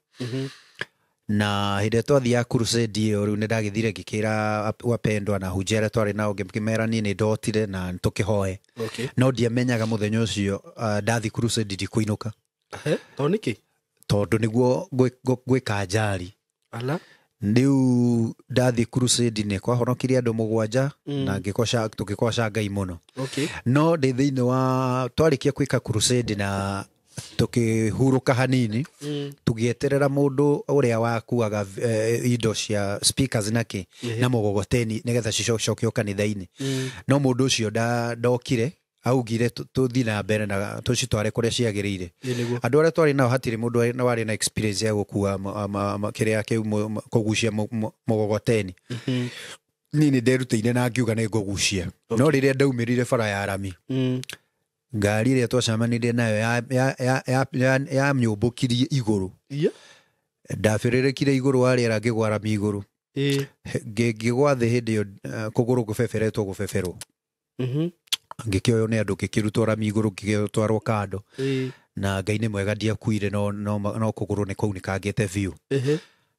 Na hĩndĩ ĩrĩa twathiaga crusade ĩyo rĩu nĩ ndagĩthire ngĩkĩra wapendwa na hunjia arĩa twarĩ nao, ngĩmera niĩ nĩ ndotire na tũkĩhoe. No ndiamenyaga mũthenya ũcio ndathiĩ crusade ndikũinũka. Tondũ nĩkĩ? Tondũ nĩguo gwĩka njari. Rĩu ndathiĩ crusade nĩ kwahonokirie andũ 7 na tũgĩkoca Ngai mũno. No ndĩ thĩinĩ wa twarĩkia gwĩka crusade na tũkĩhurũka hanini, tũgĩeterera mũndũ ũrĩa wakuaga indo cia speakers na kĩ na mũgogoteni nĩgetha cicokio kanitha-inĩ. No mũndũ ũcio ndokire, augire tũthiĩ na mbere na tũcitware kũrĩa ciagĩrĩire. Andũ arĩa twarĩ nao hatirĩ mũndũ warĩ na experience ya gũkua kĩrĩa kĩu kũgucia mũgogoteni. Niĩ nĩ nderutĩire na ngiuga nĩ ngũgucia. No rĩrĩa ndaumĩrire bara ya rami, ngari ĩrĩa twacemanirie nayo yamĩũmbũkirie igũrũ. Ndabĩrĩrĩkire igũrũ wa rĩera ngĩgwa rami igũrũ. Ngĩgwa thĩ hĩndĩ ĩyo, kũgũrũ gũbeberetwo gũbeberwo. Ngĩkĩoywo nĩ andũ, ngĩkĩrutwo rami igũrũ, ngĩgĩtwarwo kando. Na Ngai nĩ mwega ndiakuire, no kũgũrũ nĩ kwaunĩkangĩte biũ.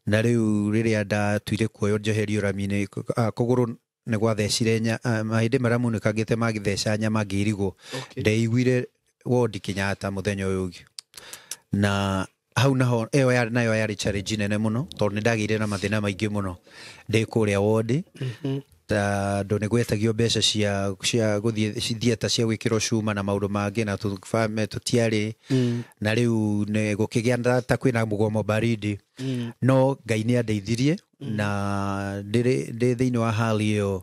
Na rĩu rĩrĩa ndatuire kuoywo njeherio rami-inĩ, kũgũrũ nĩ gwathecire mahĩndĩ marĩa maunĩkangĩte magĩtheca nyama ngĩirigwo. Ndeiguire wondi Kenyatta mũthenya ũyũ ũngĩ. Na hau naho ĩyo nayo yarĩ challenge nene mũno, tondũ nĩ ndagĩire na mathĩna maingĩ mũno ndĩ kũrĩa wondi. Tondũ nĩ gwetagio mbeca cia gũthiĩ theatre cia gwĩkĩrwo cuma na maũndũ mangĩ, na tũtiarĩ. Na rĩu nĩ gũkĩgĩa ta kwĩna mũgomo baridi. No Ngai nĩ andeithirie, na ndĩ thĩinĩ wa hali ĩyo,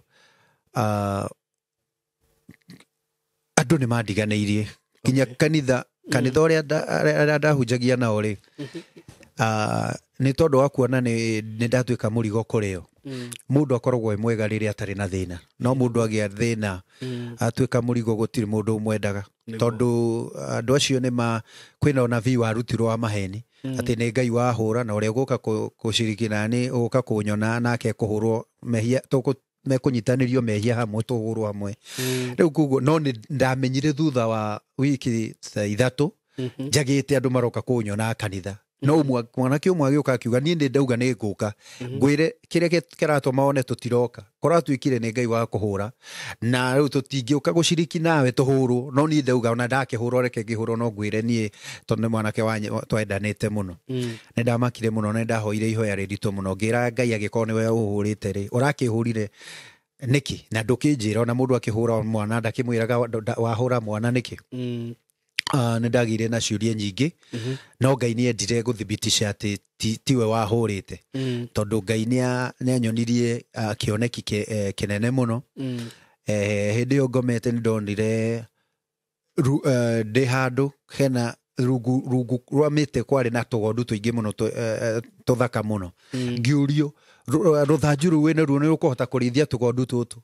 andũ nĩ mandiganĩirie. Nginya kanitha ũrĩa ndahunjagia nao rĩ, nĩ tondũ wa kuona nĩ ndatuĩka mũrigo kũrĩ o. Mũndũ akoragwo e mwega rĩrĩa atarĩ na thĩna, no mũndũ agĩa thĩna atuĩka mũrigo gũtirĩ mũndũ ũmwendaga. Tondũ andũ acio nĩ kwĩna ũnabii warutirwo wa maheni, atĩ nĩ Ngai wahũra na ũrĩa ũgũka kũciriki nani, ũgũka kũnyona nake kũhũrwo mehia, mekũnyitanĩrio mehia hamwe, tũhũrwo hamwe. Rĩu koguo no nĩ ndamenyire thutha wa wiki ta 3 njagĩte andũ maroka kũnyona kanitha. No mwanake ũmwe agĩũka akiuga niĩ nĩ ndauga nĩ ngũka, ngwĩre kĩrĩa kĩratũma one tũtiroka, kũratuĩkire nĩ Ngai wa kũhũra, na rĩu tũtingĩũka gũciriki nawe tũhũrwo, no niĩ ndauga ona ndakĩhũrwo reke ngĩhũrwo, no ngwĩre niĩ tondũ nĩ mwanake twendanĩte mũno. Nĩ ndamakire mũno, nĩ ndahoire ihoya rĩritũ mũno, ngĩra Ngai angĩkorwo nĩwe ũhũrĩte rĩ, ũrakĩhũrire nĩkĩ na ndũkĩnjĩra, ona mũndũ akĩhũra mwana ndakĩmwĩraga wahũra mwana nĩkĩ. Nĩ ndagĩire na ciũria nyingĩ, no Ngai nĩ endire gũthibitisha atĩ tiwe wahũrĩte, tondũ Ngai nĩ anyonirie kĩoneki kĩnene mũno. Hĩndĩ ĩyo ngomete nĩ ndonire ndĩ handũ hena rungu rwa mĩtĩ kwarĩ na tũgondu tũingĩ mũno tũthaka mũno. Ngĩũrio rũthanju rũu wĩna ruo nĩ rũkũhota kũrĩithia tũgondu tũtũ.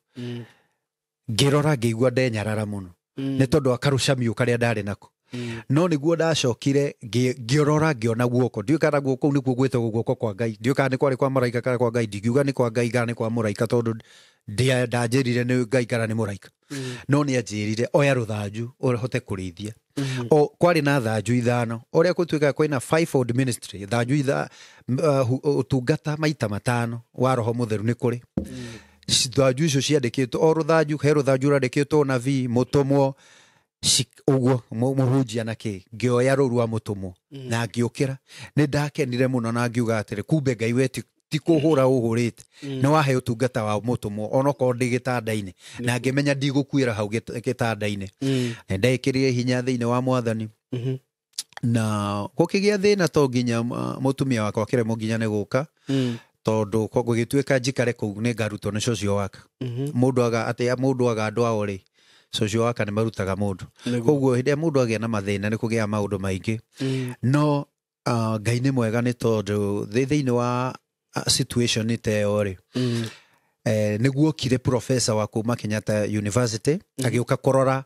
Ngĩrora ngĩigua ndenyarara mũno, nĩ tondũ wa karũcamio karĩa ndarĩ nako. No nĩguo ndacokire ngĩorora ngĩona guoko, ndiũĩ kana guoko kũu nĩkuo gwĩtagwo guoko kwa Ngai, ndiũĩ kana nĩ kwarĩ kwa mũraika kana kwa Ngai, ndingiuga nĩ kwa Ngai kana nĩ kwa mũraika, tondũ ndanjĩrire nĩ Ngai kana nĩ mũraika. No nĩ anjĩrire oya rũthanju ũhote kũrĩithia. O kwarĩ na thanju 5, ũrĩa gũtuĩkaga kwĩna fivefold ministry, thanju ũtungata maita 5 wa Roho Mũtheru nĩ kũrĩ. Thanju icio ciandĩkĩtwo, o rũthanju he rũthanju rwandĩkĩtwo nabii, mũtũmwo, ũguo mũhunjia na kĩ. Ngĩoya rũu rwa mũtũmwo na ngĩũkĩra. Nĩ ndakenire mũno na ngiuga atĩrĩ, kumbe Ngai we ti kũhũra ũhũrĩte, nĩ wahe ũtungata wa mũtũmwo onokorwo ndĩ gĩtanda-inĩ, na ngĩmenya ndigũkuĩra hau gĩtanda-inĩ. Nĩ ndekĩrire hinya thĩinĩ wa Mwathani. Na gũkĩgĩa thĩna to nginya mũtumia wakwa akĩremwo nginya nĩ gũka, tondũ gũgĩtuĩka njikare kũu nĩ ngarutwo nĩ cũcio waka. Mũndũ aga atĩ mũndũ aga andũ ao rĩ, cũcio waka nĩ marutaga mũndũ. Koguo hĩndĩ ĩrĩa mũndũ agĩa na mathĩna nĩ kũgĩa maũndũ maingĩ. No Ngai nĩ mwega nĩ tondũ thĩinĩ wa situation ta ĩyo rĩ, Nĩguokire professor wa kuma Kenyatta University agĩũka kũrora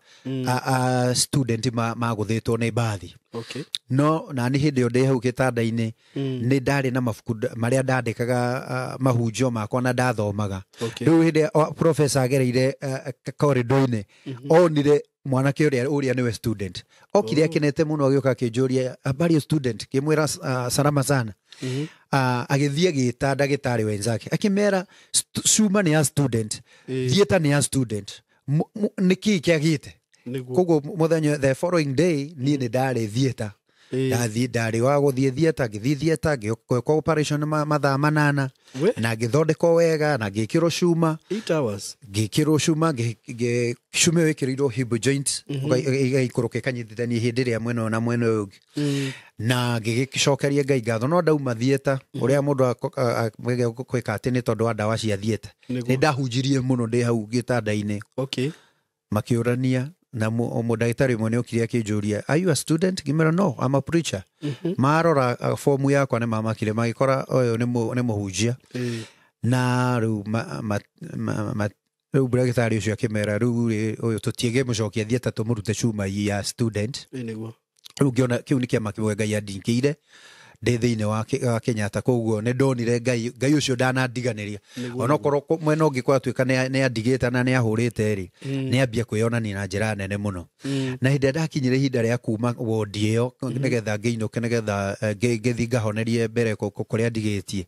student magũthĩtwo nĩ mbathi. No nani hĩndĩ ĩyo ndĩ hau gĩtanda-inĩ nĩ ndarĩ na mabuku marĩa ndandĩkaga mahunjio makwa na ndathomaga. Rĩu hĩndĩ professor agereire corridor-inĩ onire mwanake ũrĩa nĩwe student okire akenete mũno agĩũka akĩnjũria habari student, ngĩmwĩra salama sana. Agĩthiĩ agĩta ndagĩtarĩ wenzake akĩmera cuma nĩ ya student, theatre nĩ ya student, nĩkĩĩ kĩagĩte. Koguo mũthenya the following day niĩ nĩ ndarĩ theatre, ndarĩ wa gũthiĩ theatre, ngĩthiĩ theatre ngĩkwo operation mathaa 8 na ngĩthondekwo wega na ngĩkĩrwo cuma. 8 hours ngĩkĩrwo cuma, cuma ĩyo ĩkĩrĩirwo hip joint ĩgaikũrũka ĩkanyitithania hĩndĩ ĩrĩa mwena ũyũ na mwena ũyũ ũngĩ, na ngĩgĩcokeria Ngai ngatho. No ndauma theatre ũrĩa mũndũ gwĩka atĩ nĩ tondũ wa ndawa cia theatre nĩ ndahunjirie mũno ndĩ hau gĩtanda-inĩ. Makĩũrania na mũndagĩtarĩ ũmwe nĩokire akĩnjũria are you a student, ngĩmwĩra no, I'm a preacher. Marora fomu yakwa nĩ mamakire magĩkora ũyũ nĩ mũhunjia. Na rĩu rĩu ndagĩtarĩ ũcio akĩmera rĩu ũyũ tũtiĩgĩmũcokia theatre tũmũrute cuma ya student. Rĩu ngĩona kĩu nĩ kĩama kĩmwe Ngai andingĩire ndĩ thĩinĩ wa Kenyatta. Koguo nĩ ndonire Ngai ũcio ndanandiganĩria, onokorwo mwena ũngĩ kwatuĩka nĩ andigĩte na nĩ ahũrĩte rĩ, nĩ ambia kwĩyonania na njĩra nene mũno. Na hĩndĩ ĩrĩa ndakinyire ihinda rĩa kuma wondi ĩyo nĩgetha ngĩinũke nĩgetha ngĩthiĩ ngahonerie mbere kũrĩa ndigĩtie,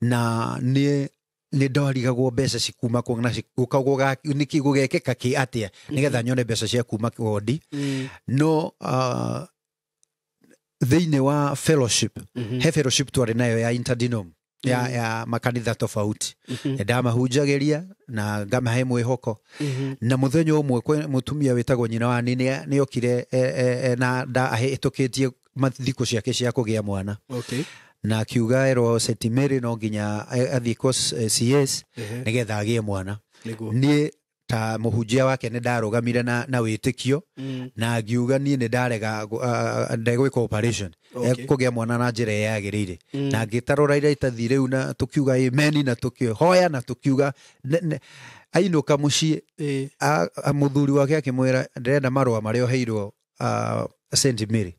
na nĩ ndarigagwo mbeca cikuma kũ na nĩkĩ gũgekĩka kĩ atĩa nĩgetha nyone mbeca cia kuma wondi. No thĩinĩ wa fellowship, he fellowship twarĩ nayo ya interdinom ya makanitha tofauti, ndamahunjagĩria na ngamahe mwĩhoko. Na mũthenya ũmwe mũtumia wĩtagwo nyina wa nĩ okire na ahĩtũkĩtie thikũ ciake cia kũgĩa mwana. Na akiuga erwo St Mary no nginya athiĩ kwa CS nĩgetha agĩe mwana. Niĩ ta mũhunjia wake nĩ ndarũgamire na wĩtĩkio na ngiuga niĩ nĩ ndarega ndegwĩka operation kũgĩa mwana na njĩra ĩrĩa yagĩrĩire. Na ngĩtarũra iratathi rĩu na tũkiuga amen na tũkĩhoya na tũkiuga ainũka mũciĩ mũthuri wake akĩmwĩra ndĩrenda marũa marĩa ũheirwo St Mary.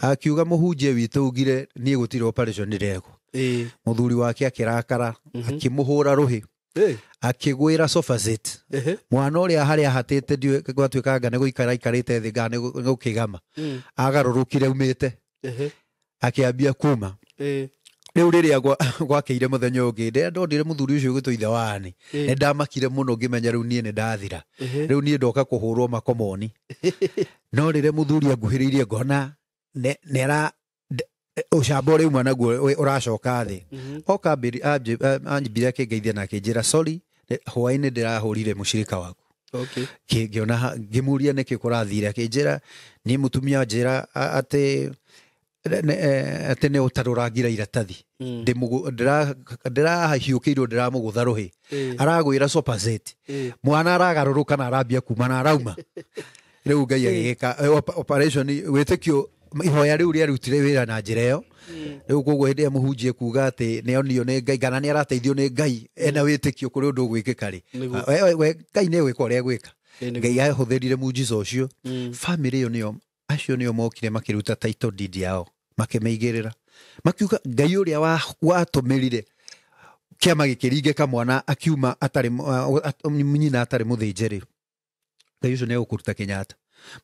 Akiuga mũhunjia witũ ugire niĩ gũtirĩ operation ndĩrekwo. Mũthuri wake akĩrakara akĩmũhũra rũhĩ akĩgwĩra sofa set. Mwana ũrĩa harĩa ahatĩte ndiũĩ gwatuĩkanga nĩ gũikara aikarĩte thĩ kana nĩ gũkĩgama, agarũrũkire aumĩte akĩambia kuma. Rĩu rĩrĩa gwakĩire mũthenya ũngĩ ndĩrĩa ndonire mũthuri ũcio ũgĩtwo ithe wa Anĩ nĩ ndamakire mũno ngĩmenya rĩu niĩ nĩ ndathira, rĩu niĩ ndoka kũhũrwo makomoni. No rĩrĩa mũthuri anguhĩrĩirie ngona nĩara ũcamba ũrĩa uma naguo ũracoka thĩ. Oka anjibire akĩngeithia na akĩnjĩra sorry, hwaĩ-inĩ ndĩrahũrire mũcirika waku. Ngĩona ngĩmũria nĩkĩ kũrathire, akĩnjĩra niĩ mũtumia anjĩra atĩ nĩ ũtarũrangira iratathi, ndĩrahiũkĩirwo ndĩramũgũtha rũhĩ, aragwĩra sofa set, mwana aragarũrũka na arambia kuma na arauma. Rĩu Ngai agĩgĩka operation wĩtĩkio ihoya rĩu rĩarutire wĩra na njĩra ĩyo. Rĩu koguo hĩndĩ ĩrĩa mũhunjie kuga atĩ nĩ onio nĩ Ngai kana nĩ arateithio nĩ Ngai ena wĩtĩkio kũrĩ ũndũ ũgwĩkĩka rĩ, Ngai nĩ egwĩka ũrĩa egwĩka. Ngai ahũthĩrire mujiza ũcio. Famĩlĩ ĩyo nĩyo acio nĩo mokire makĩruta title deed yao makĩmĩigĩrĩra, makiuga Ngai ũrĩa watũmĩrire kĩama gĩkĩringĩka mwana akiuma atarĩ nyina atarĩ mũthĩnje rĩ, Ngai ũcio nĩ egũkũruta Kenyatta.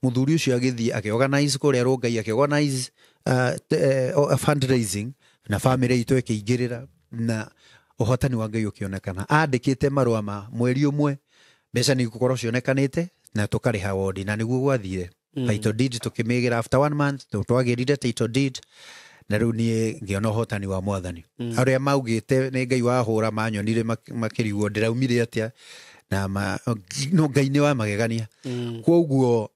Mũthuri ũcio agĩthiĩ akĩorganize kũrĩa Rongai, akĩorganize fundraising na famĩlĩ itũ ĩkĩingĩrĩra na ũhotani wa Ngai ũkĩonekana. Andĩkĩte marũa ma mweri ũmwe mbeca nĩ igũkorwo cionekanĩte na tũkarĩha wondi, na nĩguo gwathire. Title deed tũkĩmĩgĩra after 1 month twagĩrire title deed, na rĩu niĩ ngĩona ũhotani wa Mwathani. Arĩa maugĩte nĩ Ngai wahũra manyonire makĩrigwo ndĩraumire atĩa, na no Ngai nĩ wa magegania. Koguo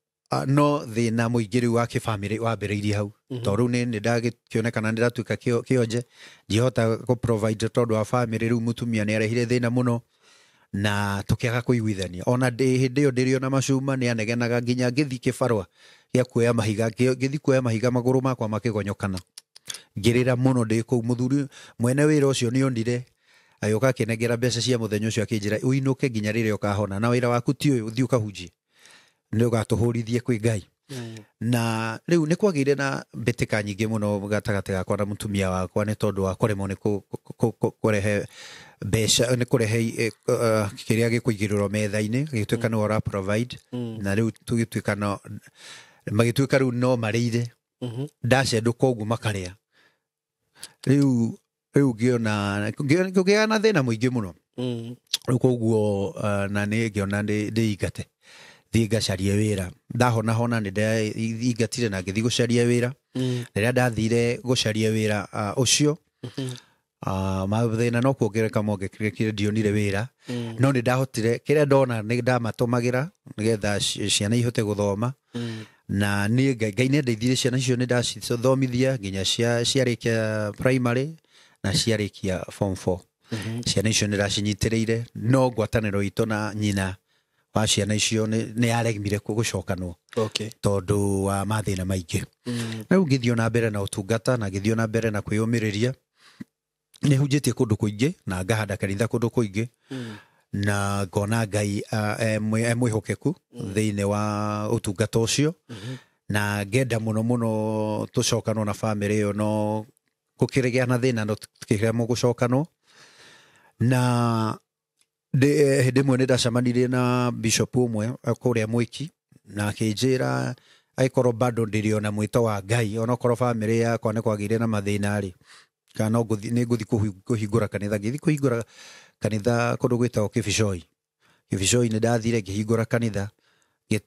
no thĩna mũingĩ rĩu wa kĩbamĩrĩ wambĩrĩirie hau, tondũ rĩu nĩ ndagĩkĩonekana ndĩratuĩka kĩonje, ndihota kũ provide tondũ wa bamĩrĩ. Rĩu mũtumia nĩ arehire thĩna mũno na tũkĩaga kũiguithania. Ona hĩndĩ ĩyo ndĩrĩ ona macuma nĩ anegenaga nginya ngĩthiĩ kĩbarũa gĩa kuoya mahiga, ngĩthiĩ kuoya mahiga magũrũ makwa makĩgonyokana, ngĩrĩra mũno ndĩ kũu. Mũthuri mwene wĩra ũcio nĩ onire Agĩũka akĩnengera mbeca cia mũthenya ũcio, akĩnjĩra ũinũke nginya rĩrĩa ũkahona, na wĩra waku ti ũyũ, ũthiĩ ũkahunjie, nĩ ũgatũhũrithie kwĩ Ngai. Na rĩu nĩ kwagĩire na mbĩtĩka nyingĩ mũno gatagatĩ gakwa na mũtumia wakwa, nĩ tondũ wa kũremwo nĩ kũrehe mbeca, nĩ kũrehe kĩrĩa gĩkũigĩrĩrwo metha-inĩ, gĩgĩtuĩka nĩwe ũra provide. Na rĩu tũgĩtuĩka no magĩtuĩka rĩu no marĩire ndacendũka ũguo makarĩa. Rĩu ngĩona ngĩgĩa na thĩna mũingĩ mũno. Rĩu koguo na nĩ ngĩona ndĩingate thiĩ ngacarie wĩra. Ndahona hona nĩ ndeingatire na ngĩthiĩ gũcaria wĩra. Rĩrĩa ndathire gũcaria wĩra ũcio, mathĩna no kuongerereka mongererekire, ndionire wĩra. No nĩ ndahotire, kĩrĩa ndona nĩ ndamatũmagĩra nĩgetha ciana ihote gũthoma. Na niĩ Ngai nĩ andeithirie, ciana icio nĩ ndacithomithia nginya ciarĩkia primary na ciarĩkia form 4. Ciana icio nĩ ndacinyitĩrĩire, no ngwatanĩro itũ na nyina wa ciana icio nĩ yaremire gũcokanwo tondũ wa mathĩna maingĩ. Rĩu ngĩthiĩ na mbere na ũtungata na ngĩthiĩ na mbere na kwĩyũmĩrĩria. Nĩ hunjĩtie kũndũ kũingĩ na ngahanda kanitha kũndũ kũingĩ, na ngona Ngai e mwĩhokeku thĩinĩ wa ũtungata ũcio. Na ngenda mũno mũno tũcokanwo na bamĩrĩ ĩyo, no gũkĩrĩgĩa na thĩna, no tũkĩremwo gũcokanwo. Na hĩndĩ ĩmwe nĩ ndacemanirie na bishop ũmwe kũrĩa Mwĩki, na akĩnjĩra angĩkorwo bado ndĩrĩ ona mwĩto wa Ngai, onokorwo bamĩrĩ yakwa nĩ kwagĩire na mathĩna rĩ, kana no nĩ ngũthiĩ kũhingũra kanitha. Ngĩthiĩ kũhingũra kanitha kũndũ gwĩtagwo Kĩbicoi. Kĩbicoi nĩ ndathire ngĩhingũra kanitha.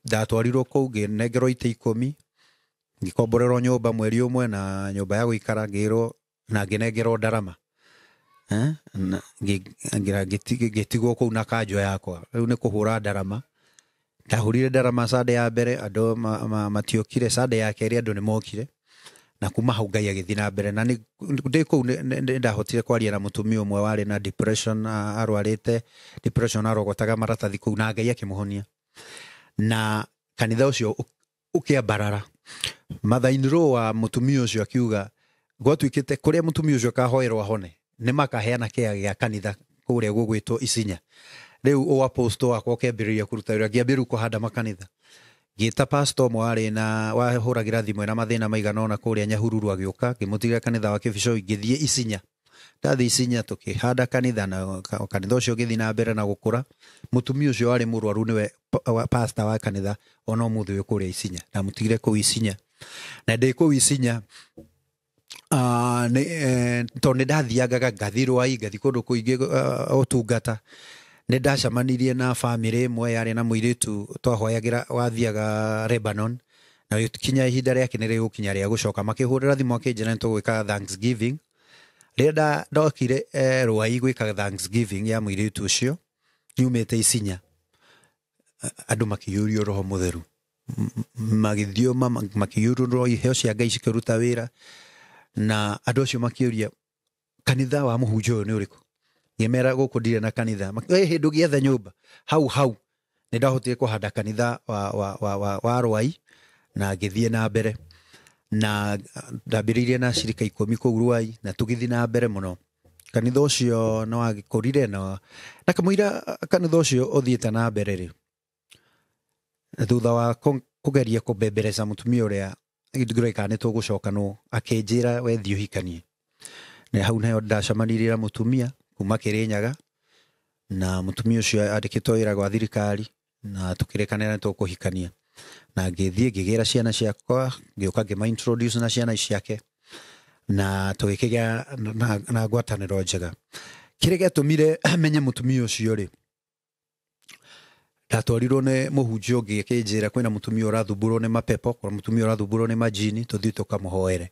Ndatwarirwo kũu ngĩnengerwo itĩ 10, ngĩkomborerwo nyũmba mweri ũmwe na nyũmba ya gũikara, ngĩrwo na ngĩnengerwo ndarama. Ngĩtigwo kũu na kanjũ yakwa. Rĩu nĩ kũhũra ndarama. Ndahũrire ndarama Sunday ya mbere, andũ matiokire. Sunday ya kerĩ andũ nĩ mokire, na kuma hau Ngai agĩthiĩ na mbere. Na ndĩ kũu nĩ ndahotire kwaria na mũtumia ũmwe warĩ na depression, arwarĩte depression, arogotaga maratathi kũu, na Ngai akĩmũhonia. Na kanitha ũcio ũkĩambarara. Mother-in-law wa mũtumia ũcio akiuga gwatuĩkĩte kũrĩa mũtumia ũcio akahoerwo ahone, nĩ makaheana kĩa gĩa kanitha kũrĩa gũgwĩtwo Isinya. Rĩu ũ apostle wakwa ũkĩambĩrĩria kũruta wĩra, ngĩambĩrĩria kũhanda makanitha. Ngĩta pastor ũmwe warĩ na wahũragĩra thimũ ena mathĩna maigana ũna kũrĩa Nyahururu, agĩũka, ngĩmũtigĩra kanitha wa Kĩbicoi, ngĩthiĩ Isinya. Ndathiĩ Isinya tũkĩhanda kanitha, na kanitha ũcio ũgĩthiĩ na mbere na gũkũra. Mũtumia ũcio warĩ mũrwaru nĩwe pastor wa kanitha ona ũmũthĩ ũyũ kũrĩa Isinya. Ndamũtigire kũu Isinya. Na ndĩ kũu Isinya, tondũ nĩ ndathiangaga ngathiĩ Rwai, ngathiĩ kũndũ kũingĩ ũtungata. Nĩ ndacemanirie na bamĩrĩ ĩmwe yarĩ na mũirĩtu twahoyagĩra wathiaga Lebanon, na gĩkinya ihinda rĩake nĩ rĩgũkinya rĩa gũcoka. Makĩhũrĩra thimũ akĩnjĩra nĩ tũgwĩka Thanksgiving. Rĩrĩa ndokire Rwai gwĩka Thanksgiving ya mũirĩtu ũcio, nyumĩte Isinya, andũ makĩiyũrio Roho Mũtheru. Magĩthiĩ makĩiyũrwo iheo cia Ngai cikĩruta wĩra, na andũ acio makĩũria kanitha wa mũhunjia ũyũ nĩ ũrĩkũ. Ngĩmera gũkũ ndirĩ na kanitha. Hĩndĩ ũgĩetha nyũmba hau hau nĩ ndahotire kũhanda kanitha wa Rwai, na ngĩthiĩ na mbere. Na ndambĩrĩirie na cirika 10 kũu Rwai, na tũgĩthiĩ na mbere mũno. Kanitha ũcio nĩ wagĩkũrire, na kamũira kanitha ũcio ũthiĩte na mbere rĩ, thutha wa kũgeria kũbembereca mũtumia ũrĩa ngĩrora kana nĩ tũgũcokanwo, akĩnjĩra we thiĩ ũhikanie. Na hau nayo ndacemanirie na mũtumia kuma Kĩrĩnyaga, na mũtumia ũcio andĩkĩtwo wĩra gwa thirikari, na tũkĩrĩkanĩra nĩ tũkũhikania. Na ngĩthiĩ ngĩgĩra ciana ciakwa, ngĩũka ngĩma introduce na ciana ciake, na tũgĩkĩgĩa na ngwatanĩro njega. Kĩrĩa gĩatũmire menye mũtumia ũcio rĩ, ndatwarirwo nĩ mũhunjia ũngĩ akĩnjĩra kwĩna mũtumia ũrathumbũrwo nĩ mapepo, kwĩna mũtumia ũrathumbũrwo nĩ majini, tũthiĩ tũkamũhoere.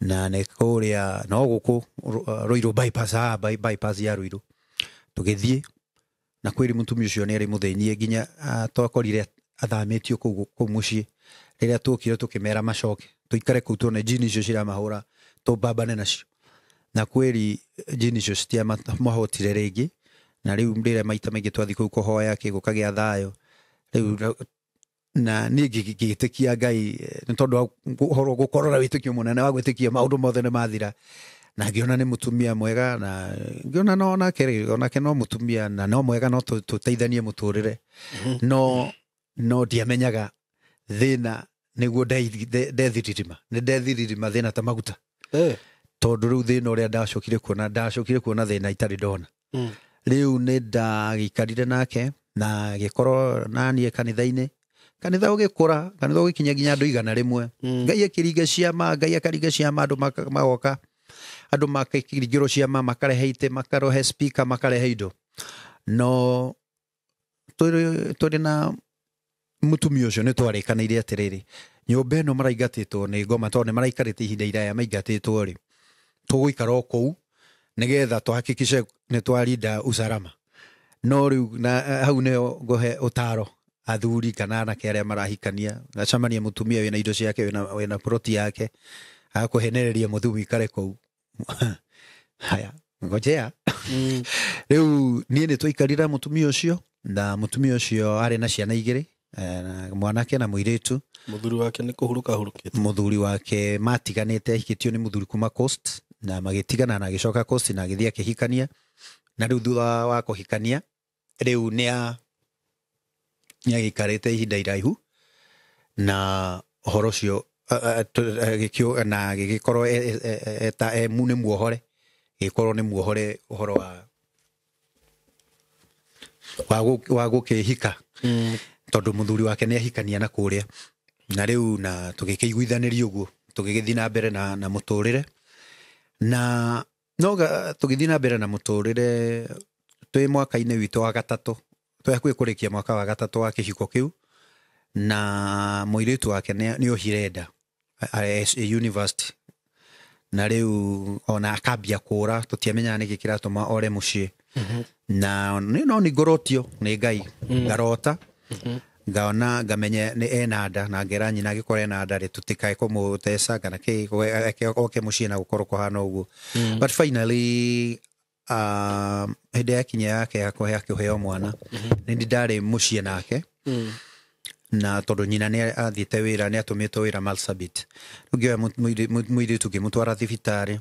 Na nĩ kũrĩa no gũkũ Ruiru bypass, bypass ya Ruiru. Tũgĩthiĩ na kwĩrĩ mũtumia ũcio nĩ arĩ mũthĩnie nginya twakorire athamĩtio kũu mũciĩ. Rĩrĩa tuokire tũkĩmera macoke, tũikare kũu tuone jini icio ciramahũra, tũmbambane nacio. Na kwĩri jini icio citiamahotire rĩngĩ. Na rĩu rĩrĩa maita maingĩ twathiĩ kũu kũhoya kĩgũka gĩa thayũ, rĩu na niĩ ngĩgĩtĩkia Ngai, nĩ tondũ wa ũhoro gũkorwo na wĩtĩkio mũnene wa gwĩtĩkia maũndũ mothe nĩ mathira. Na ngĩona nĩ mũtumia mwega, na ngĩona no onake rĩ, onake no mũtumia na no mwega, no tũteithanie mũtũrĩre. No ndiamenyaga thĩna nĩguo ndethiririma, nĩ ndethiririma thĩna ta maguta. Tondũ rĩu thĩna ũrĩa ndacokire kuona thĩna itarĩ ndona. Rĩu nĩ ndagĩikarire nake na gĩkorwo naniĩ kanitha-inĩ, kanitha ũgĩkũra, kanitha ũgĩkinya nginya andũ 100. Ngai akĩringa ciama, Ngai akaringa ciama, andũ magoka, andũ makĩringĩrwo ciama, makarehe itĩ, makarehe speaker, makarehe indo. No tũrĩ na mũtumia ũcio nĩ twarĩkanĩire atĩrĩrĩ, nyũmba ĩno maraingatĩtwo nĩ ngoma, tondũ nĩ maraikarĩte ihinda iraya maingatĩtwo rĩ, tũgũikara o kũu nĩgetha tũhakikice nĩ twarinda usalama. No rĩu na hau nĩho ngũhe ũtaro athuri kana anake arĩa marahikania, gacemania mũtumia wĩna indo ciake, wĩna ploti yake, agakũhenereria mũthiĩ mũikare kũu. Haya, ngojea. Rĩu niĩ nĩ twaikarire mũtumia ũcio, na mũtumia ũcio arĩ na ciana igĩrĩ, mwanake na mũirĩtu. Mũthuri wake nĩ kũhurũka ahurũkĩte. Mũthuri wake matiganĩte, ahikĩtio nĩ mũthuri kuma Coast, na magĩtigana na agĩcoka Coast na agĩthiĩ akĩhikania. Na rĩu thutha wa kũhikania, rĩu nĩ agĩikarĩte ihinda iraihu, na ũhoro ũcio na gĩgĩkorwo nĩ muohore, gĩgĩkorwo nĩ muohore ũhoro wa gũkĩhika. Tondũ mũthuri wake nĩ ahikania na kũrĩa. Na rĩu na tũgĩkĩiguithanĩria ũguo, tũgĩgĩthiĩ na mbere na mũtũrĩre. Na no tũgĩthiĩ na mbere na mũtũrĩre twĩ mwaka-inĩ witũ wa gatatũ, twĩ hakuhĩ kũrĩkia mwaka wa gatatũ wa kĩhiko kĩu, na mũirĩtu wake nĩ ohire nda university. Na rĩu ona akambia kũra, tũtiamenyaga nĩkĩ kĩratũma ore mũciĩ. Na no nĩ ngorotio nĩ Ngai, ngarota, ngaona ngamenya nĩ ena nda, na ngera nyina agĩkorwo ena nda rĩ, tũtikae kũmũteca kana kĩ, oke mũciĩ na gũkorwo kũhana ũguo. But finally, hĩndĩ yakinya yake ya kũheo mwana, nĩ ndarĩ mũciĩ nake. Na tondũ nyina nĩ athiĩte wĩra, nĩ atũmĩtwo wĩra Marsabit. Rĩu ngĩoya mũirĩtu ngĩmũtwara thibitarĩ,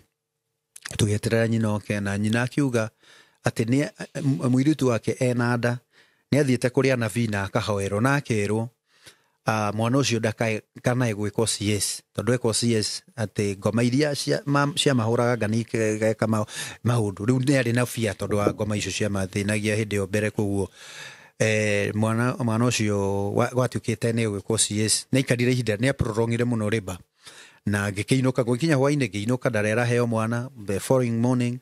tũgĩeterera nyina oke, na nyina akiuga atĩ nĩ mũirĩtu wake ena nda, nĩ athiĩte kũrĩ anabii na akahoerwo na akerwo, mwana ũcio ndakanae gwĩkwo CS, tondũ ekwo CS atĩ ngoma iria ciamahũraga ngani igeka maũndũ. Rĩu nĩ arĩ na fear tondũ wa ngoma icio ciamathĩnagia hĩndĩ ĩyo mbere, koguo mwana ũcio gwatuĩkĩte nĩ gwĩkwo CS. Nĩ aikarire ihinda, nĩ aprolongire mũno labour, na ngĩkĩinũka, gũgĩkinya hwainĩ ngĩinũka, ndarera heo mwana. The following morning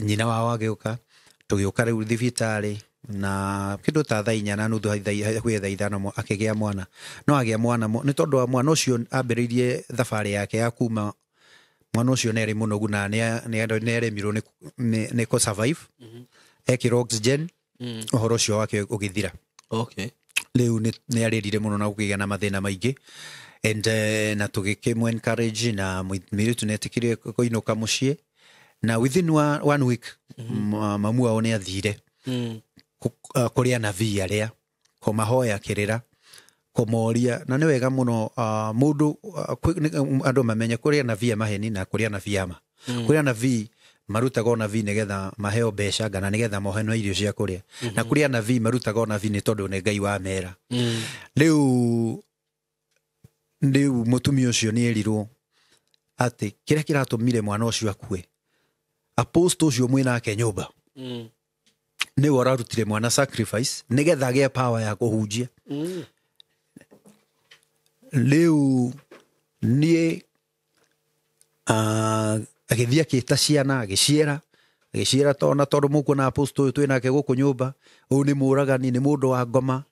nyina wao agĩũka, tũgĩũka rĩu thibitarĩ, na kĩndũ ta thaa inya na nuthu, hakuhĩ thaa ithano akĩgĩa mwana. No agĩa mwana nĩ tondũ wa mwana ũcio ambĩrĩirie thabarĩ yake ya kuma, mwana ũcio nĩ arĩ mũnogu na nĩ aremirwo nĩ kũ survive. Ekĩrwo oxygen, ũhoro ũcio wake ũgĩthira. Rĩu nĩ arĩrire mũno na gũkĩgĩa na mathĩna maingĩ. And na tũgĩkĩmũ encourage, na mũirĩtu nĩ etĩkĩrire kũinũka mũciĩ, na within one week mamu wao nĩ athire kũrĩ anabii arĩa kũmahoya kĩrĩra, kũmoria. Na nĩ wega mũno mũndũ andũ mamenye kũrĩ anabii a maheni na kũrĩ anabii a ma. Kũrĩ anabii marutaga ũnabii nĩgetha maheo mbeca kana nĩgetha mohenwo irio cia kũrĩa, na kũrĩ anabii marutaga ũnabii nĩ tondũ nĩ Ngai wamera. Rĩu mũtumia ũcio nĩ erirwo atĩ kĩrĩa kĩratũmire mwana ũcio akue, apostle ũcio mwĩnake nyũmba nĩwe ũrarutire mwana sacrifice nĩgetha agĩe power ya kũhunjia. Rĩu niĩ agĩthiĩ akĩta ciana, agĩciĩra tona tondũ mũkuona apostle ũyũ twĩnake gũkũ nyũmba, ũyũ nĩ mũragani, nĩ mũndũ wa ngoma,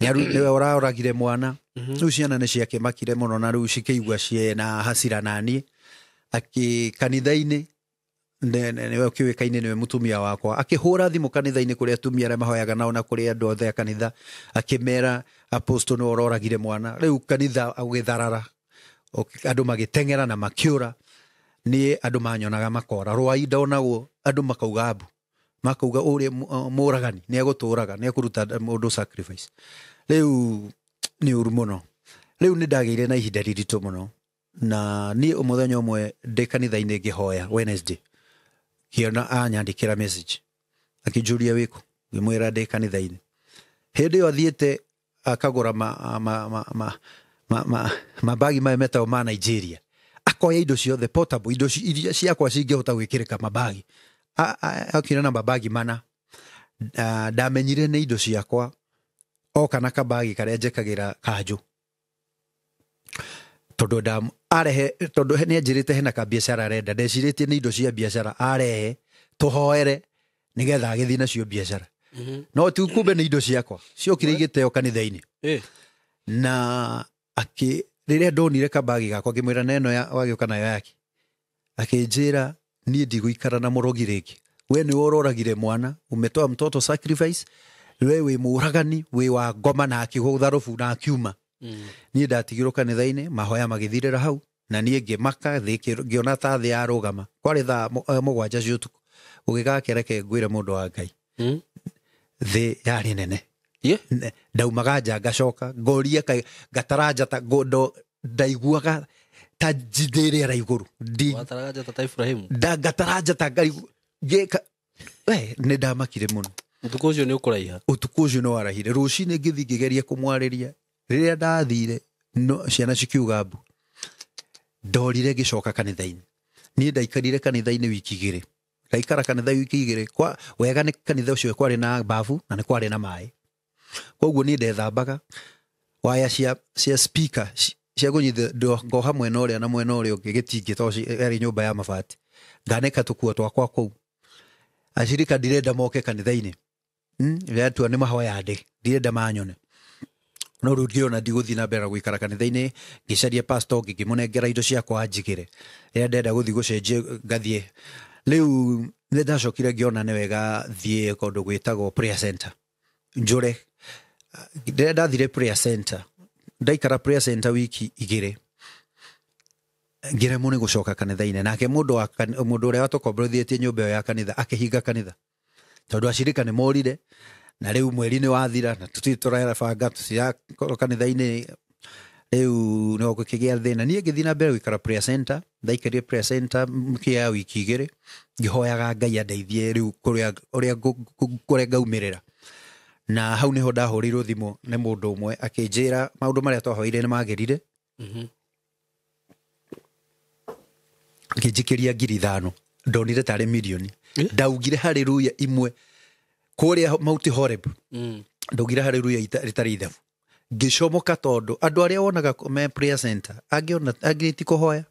nĩwe ũroragire mwana. Rĩu ciana nĩ ciakĩmakire mũno, na rĩu cikĩigua ciĩna hasira naniĩ. Akĩ kanitha-inĩ, nĩwe ũkĩũĩkaine nĩwe mũtumia wakwa, akĩhũra thimũ kanitha-inĩ kũrĩa atumia arĩa mahoyaga nao na kũrĩ andũ othe a kanitha, akĩmera apostle nĩwe ũroragire mwana. Rĩu kanitha ũgĩtharara, andũ magĩteng'era na makĩũra. Niĩ andũ manyonaga makora rwai ndonagwo, andũ makauga mbu, makauga ũrĩa mũragani nĩ egũtũraga, nĩ ekũruta mũndũ sacrifice. Rĩu nĩ ũru mũno. Rĩu nĩ ndagĩire na ihinda riritũ mũno, Na niĩ mũthenya ũmwe ndĩ kanitha-inĩ ngĩhoya Wednesday, ngĩona anyandĩkĩra message akĩnjũria wĩkũ, ngĩmwĩra ndĩ kanitha-inĩ. Hĩndĩ ĩyo athiĩte akagũra mabagi maya metagwo ma Nigeria, akoya indo ciothe portable, indo iria ciakwa cingĩhota gwĩkĩrĩka mabagi. Okire na mabagi mana. Ndamenyire nĩ indo ciakwa, oka na kabagi karĩa njĩkagĩra kanjũ, tondũ arehe, tondũ nĩ anjĩrĩte hena kabiacara arenda, ndecirĩtie nĩ indo cia biacara arehe tũhoere nĩgetha agĩthiĩ nacio biacara. No ti kumbe nĩ indo ciakwa ciokire igĩteo kanitha-inĩ. Na rĩrĩa ndonire kabagi gakwa ngĩmwĩra na ĩno wagĩũka nayo yake, akĩnjĩra niĩ ndigũikara na mũrogi rĩngĩ, we nĩwe ũroragire mwana, umetoa mtoto sacrifice, we wĩ mũragani, wĩ wa ngoma, na akĩgũtha rũbu na akiuma. Niĩ ndatigirwo kanitha-inĩ, mahoya magĩthirĩra hau, na niĩ ngĩmaka thĩ, ngĩona ta thĩ yarũgama. Kwarĩ thaa 7 cia ũtukũ, gũgĩgakĩreke ngwĩre mũndũ wa Ngai, thĩ yarĩ nene. Ndaumaga nja ngacoka ngoria ngatara njata, ndaiguaga ta njithĩ rĩera igũrũ. Wataraga njata ta Ibrahimu? Ngatara njata ngĩka, we nĩ ndamakire mũno. Ũtukũ ũcio nĩ ũkũraiha? Ũtukũ ũcio nĩ warahire. Rũcinĩ ngĩthiĩ ngĩgeria kũmwarĩria, rĩrĩa ndathire no ciana cikiuga mbu. Ndorire ngĩcoka kanitha-inĩ. Niĩ ndaikarire kanitha-inĩ wiki igĩrĩ. Ndaikara kanitha wiki igĩrĩ. Kwa wega nĩ kanitha ũcio kwarĩ na bafu na nĩ kwarĩ na maĩ. Koguo niĩ ndethambaga waya cia speaker cia kũnyita ngoha mwena ũrĩa na mwena ũrĩa ũngĩ gĩtingĩ, tondũ yarĩ nyũmba ya mabati. Nganĩka tũkuo twakwa kũu. Acirika ndirenda moke kanitha-inĩ. Rĩrĩa nĩ mahoya ndĩ, ndirenda manyone. No rĩu ngĩona ndigũthiĩ na mbere na gũikara kanitha-inĩ, ngĩcaria pastor ũngĩ, ngĩmũnengera indo ciakwa anjigĩre. Rĩrĩa ndenda gũthiĩ gũcenjia ngathiĩ. Rĩu nĩ ndacokire ngĩona nĩ wega thiĩ kũndũ gwĩtagwo prayer center. Njũre. Rĩrĩa ndathire prayer center, ndaikara prayer center wiki igĩrĩ, ngĩremwo nĩ gũcoka kanitha-inĩ. Nake mũndũ ũrĩa watũkomborithĩtie nyũmba ĩyo ya kanitha akĩhinga kanitha, tondũ acirika nĩ morire, na rĩu mweri nĩ wathira, na tũtirĩ tũrabanga, tũtirakorwo kanitha-inĩ. Rĩu no gũkĩgĩa thĩna. Niĩ ngĩthiĩ na mbere gũikara prayer center, ndaikarire prayer center kĩa wiki igĩrĩ, ngĩhoyaga Ngai andeithie rĩu ũrĩa ngaumĩrĩra. Na hau nĩho ndahũrĩirwo thimũ nĩ mũndũ ũmwe akĩnjĩra maũndũ marĩa twahoire nĩ magĩrire. Akĩnjikĩria 5,000, ndonire tarĩ mirioni. Ndaugire haleluya imwe kũrĩa Mount Horeb. Ndaugire haleluya rĩtarĩ ithabu. Ngĩcomoka tondũ andũ arĩa wonaga me prayer center, angĩ ti kũhoya,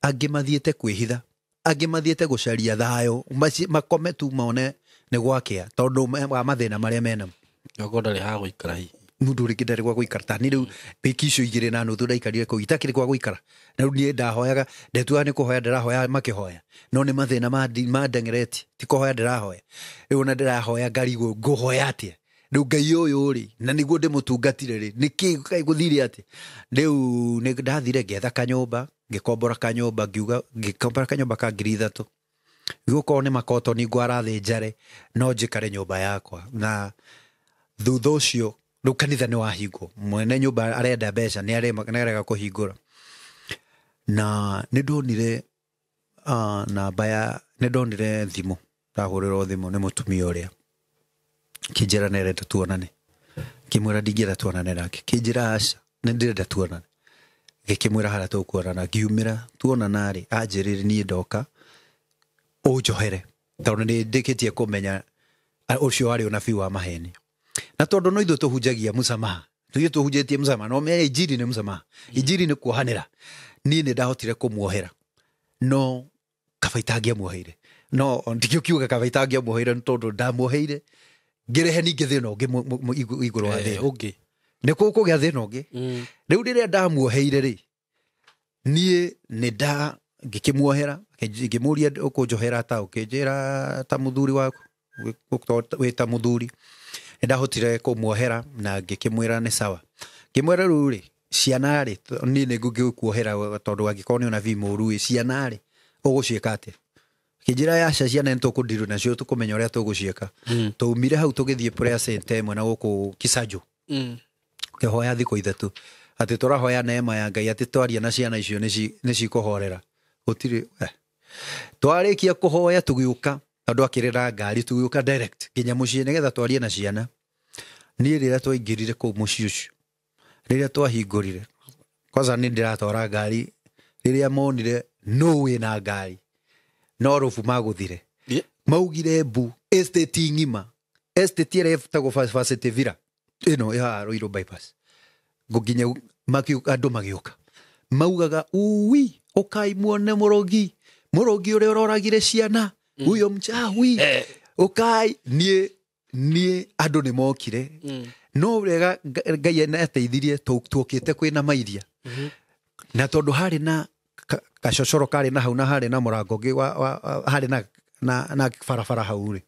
angĩ mathiĩte kwĩhitha, angĩ mathiĩte gũcaria thayũ, makome tu mone nĩ gwakĩa tondũ wa mathĩna marĩa menamo. Okorwo ndarĩ ha gũikara hihi. Mũndũ rĩngĩ ndarĩ gwa gũikara. Ta niĩ rĩu wiki icio igĩrĩ na nuthu ndaikarire kũu, itakĩrĩ gwa gũikara. Na rĩu niĩ ndahoyaga, ndetuaga nĩ kũhoya ndĩrahoya makĩhoya, no nĩ mathĩna mandeng'eretie, ti kũhoya ndĩrahoya. Rĩu ona ndĩrahoya ngarigwo ngũhoya atĩa? Rĩu Ngai ũyũ rĩ, na nĩguo ndĩmũtungatire rĩ, nĩkĩ kaĩ gũthire atĩa? Rĩu nĩ ndathire ngĩetha kanyũmba, ngĩkombora kanyũmba, ngiuga ngĩkombora kanyũmba ka 3,000. Gũkorwo nĩ makotoni ngwara thĩ njare, no njikare nyũmba yakwa. Na thutha ũcio rĩu kanitha nĩ wahingwo, mwene nyũmba arenda mbeca, nĩ arega kũhingũra. Na nĩ ndonire namba ya, nĩ ndonire thimũ, ndahũrĩrwo thimũ nĩ mũtumia ũrĩa, kĩnjĩra nĩ arenda tuonane. Ngĩmwĩra ndingĩenda tuonane nake, kĩnjĩra aca, nĩ ndĩrenda tuonane. Ngĩkĩmwĩra harĩa tũkuonana, ngiumĩra tuonana rĩ, anjĩrire niĩ ndoka ũnjohere, tondũ nĩ ndĩkĩtie kũmenya ũcio warĩ ũnabii wa maheni. Na tondũ no ithuĩ tũhunjagia mũsamaha, ithuĩ tũhunjĩtie mũsamaha, no menya injiri nĩ mũsamaha, injiri nĩ kuohanĩra. Niĩ nĩ ndahotire kũmuohera, no kaba itangĩamuoheire. No ndingĩkiuga kaba itangĩamuoheire nĩ tondũ ndamuoheire ngĩrehe ningĩ thĩna ũngĩ igũrũ wa thĩna ũngĩ. Nĩ kũgĩa thĩna ũngĩ. Rĩu rĩrĩa ndamuoheire rĩ, niĩ nĩ nda ngĩkĩmuohera, ngĩmũria ũkũnjohera ta ũkĩnjĩra ta mũthuri waku, wĩ ta mũthuri. Nĩ ndahotire kũmuohera na ngĩkĩmwĩra nĩ sawa. Ngĩmwĩra rĩu rĩ, ciana rĩ, niĩ nĩ ngũgĩkuohera tondũ angĩkorwo nĩ ũnabii mũũru ĩ, ciana rĩ, ũgũciĩka atĩa? Kĩnjĩra yaca ciana nĩ tũkũndirwo nacio, tũkũmenya ũrĩa tũgũciĩka. Twaumire hau tũgĩthiĩ prayer center ĩmwe na gũkũ Kisanju. Ngĩhoya thikũ ithatũ. Atĩ tũrahoya neema ya Ngai atĩ twaria na ciana icio nĩ cikũhorera. Gũtirĩ twarĩkia kũhoya tũgĩũka, tondũ akĩrĩra ngari tũgĩũka direct nginya mũciĩ nĩgetha twarie na ciana. Niĩ rĩrĩa twaingĩrire kũu mũciĩ ũcio, rĩrĩa twahingũrire, kwanza nĩ ndĩratwara ngari, rĩrĩa monire nũ wĩna ngari, no rũbu magũthire. Maugire mbu estate ng'ima, estate ĩrĩa ĩtagwo Varsity Villa ĩno ĩ haha Ruiru bypass, nginya andũ magĩũka maugaga uwi ũkai muone mũrogi, mũrogi ũrĩa ũroragire ciana, huyo mchawi, ũkai. Niĩ andũ nĩ mokire, no wega Ngai nĩ ateithirie tuokĩte kwĩna mairia, na tondũ harĩ na gacocoro karĩ na hau na harĩ na mũrango ũngĩ harĩ na barabara hau rĩ,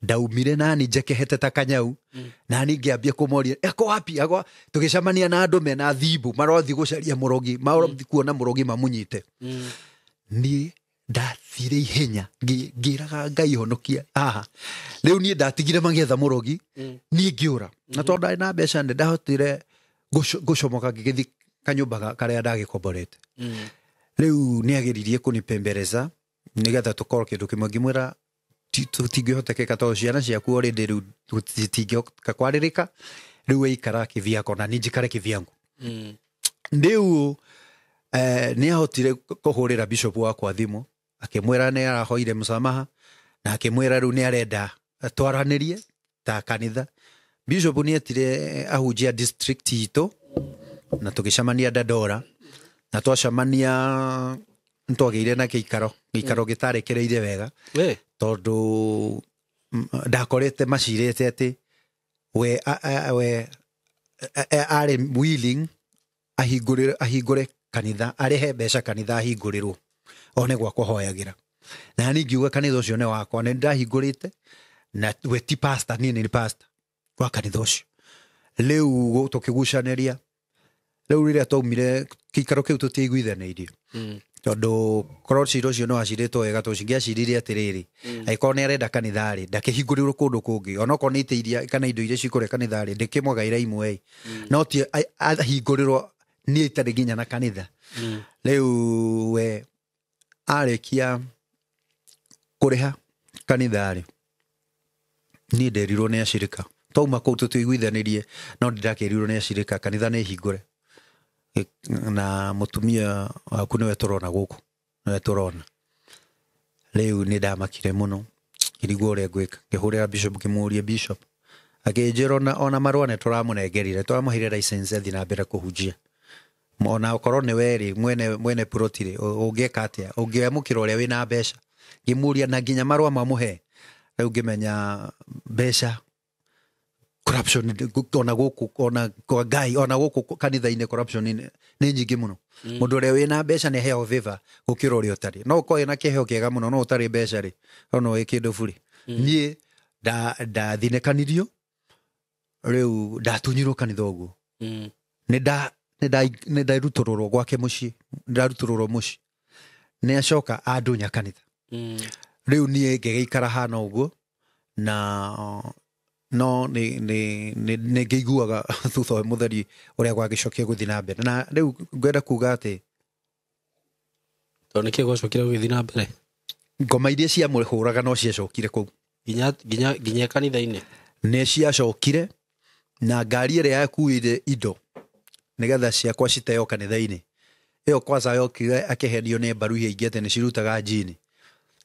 ndaumire nani njekehete ta kanyau, nani ngĩambia kũmoria ako wapi ako. Tũgĩcemania na andũ mena thimbu marothi gũcaria mũrogi, marothi kuona mũrogi mamũnyite. Niĩ ndathire ihenya ngĩraga Ngai honokia haha. Rĩu niĩ ndatigire magĩetha mũrogi, niĩ ngĩũra, na tondũ ndarĩ na mbeca nĩ ndahotire gũcomoka ngĩgĩthiĩ kanyũmba karĩa ndagĩkomborete. Rĩu nĩ ageririe kũnipembereza nĩgetha tũkorwo kĩndũ kĩmwe, ngĩmwĩra tũtingĩhotekeka tondũ ciana ciaku already rĩu citingĩhota kwarĩrĩka, rĩu weikara kĩvyako na niĩ njikare kĩvyangu. Rĩu nĩ ahotire kũhũrĩra bishop wakwa thimũ, akĩmwĩra nĩ arahoire msamaha, na akĩmwĩra rĩu nĩ arenda twaranĩrie ta kanitha. Bishop nĩ etire ahunjia district itũ na tũgĩcemania Dandora, na twacemania nĩtwagĩire na gĩikaro gĩtarekereire wega, tondũ ndakorete macirĩte atĩ we arĩ willing ahingũre kanitha, arĩhe mbeca kanitha ahingũrĩrwo one gwa kũhoyagĩra. Na niĩ ngiuga kanitha ũcio nĩ wakwa, nĩ ndahingũrĩte, na we ti pastor, niĩ nĩ pastor wa kanitha ũcio. Rĩu tũkĩgucanĩria, rĩu rĩrĩa twaumire gĩikaro kĩu tũtiaiguithanĩirie, tondũ korwo cira ũcio nĩ wacirĩtwo wega, tũcingĩaciririe atĩrĩrĩ, angĩkorwo nĩ arenda kanitha rĩ, ndakĩhingũrĩrwo kũndũ kũngĩ, onokorwo nĩ itĩ iria kana indo iria cikũrĩa kanitha rĩ, ndĩkĩmwagaĩra imwe, no ti ahingũrĩrwo niĩ itarĩ nginya na kanitha. Rĩu we arĩkia kũrĩha kanitha rĩ, niĩ nderirwo nĩ acirika, twauma kũu tũtiaiguithanĩrie, no ndĩrakĩrirwo nĩ acirika kanitha nĩ hingũre, na mũtumia waku nĩwe tũrona gũkũ, nĩwe tũrona. Rĩu nĩ ndamakire mũno, ngĩrigwo ũrĩa ngwĩka, ngĩhũrĩra bishop, ngĩmũũria bishop, akĩnjĩra ona marũa nĩ tũramũnengerire, tũramũheire license athiĩ na mbere kũhunjia, ona okorwo nĩ we rĩ, mwene ploti rĩ, ũngĩka atĩa, ũngĩamũkĩra ũrĩa wĩna mbeca. Ngĩmũũria na nginya marũa mamũhe. Rĩu ngĩmenya mbeca corruption ona gũkũ, ona kwa Ngai, ona gũkũ kanitha-inĩ corruption nĩ nyingĩ mũno. Mũndũ ũrĩa wĩna mbeca nĩ aheo favor gũkĩra ũrĩa ũtarĩ. No ũkorwo wĩna kĩheo kĩega mũno no ũtarĩ mbeca rĩ, no wĩ kĩndũ burĩ. Niĩ ndathinĩkanirio, rĩu ndatunyirwo kanitha ũguo. Nĩ ndarutũrũrwo gwake mũciĩ, ndarutũrũrwo mũciĩ. Nĩ acoka andunya kanitha. Rĩu niĩ ngĩgĩikara hana ũguo, na no nĩ ngĩiguaga thutha wa mũtheri ũrĩa gwagĩcokia gũthiĩ na mbere. Na rĩu ngwenda kuga atĩ tondũ nĩkĩĩ gwacokire gũgĩthiĩ na mbere, ngoma iria ciamũhũraga no ciacokire kũu nginya kanitha-inĩ nĩ ciacokire, na ngari ĩrĩa yakuire indo nĩgetha ciakwa citeo kanitha-inĩ ĩyo kwanza yokire akĩhenio nĩ mbaru iria ingĩ atĩ nĩ cirutaga njini,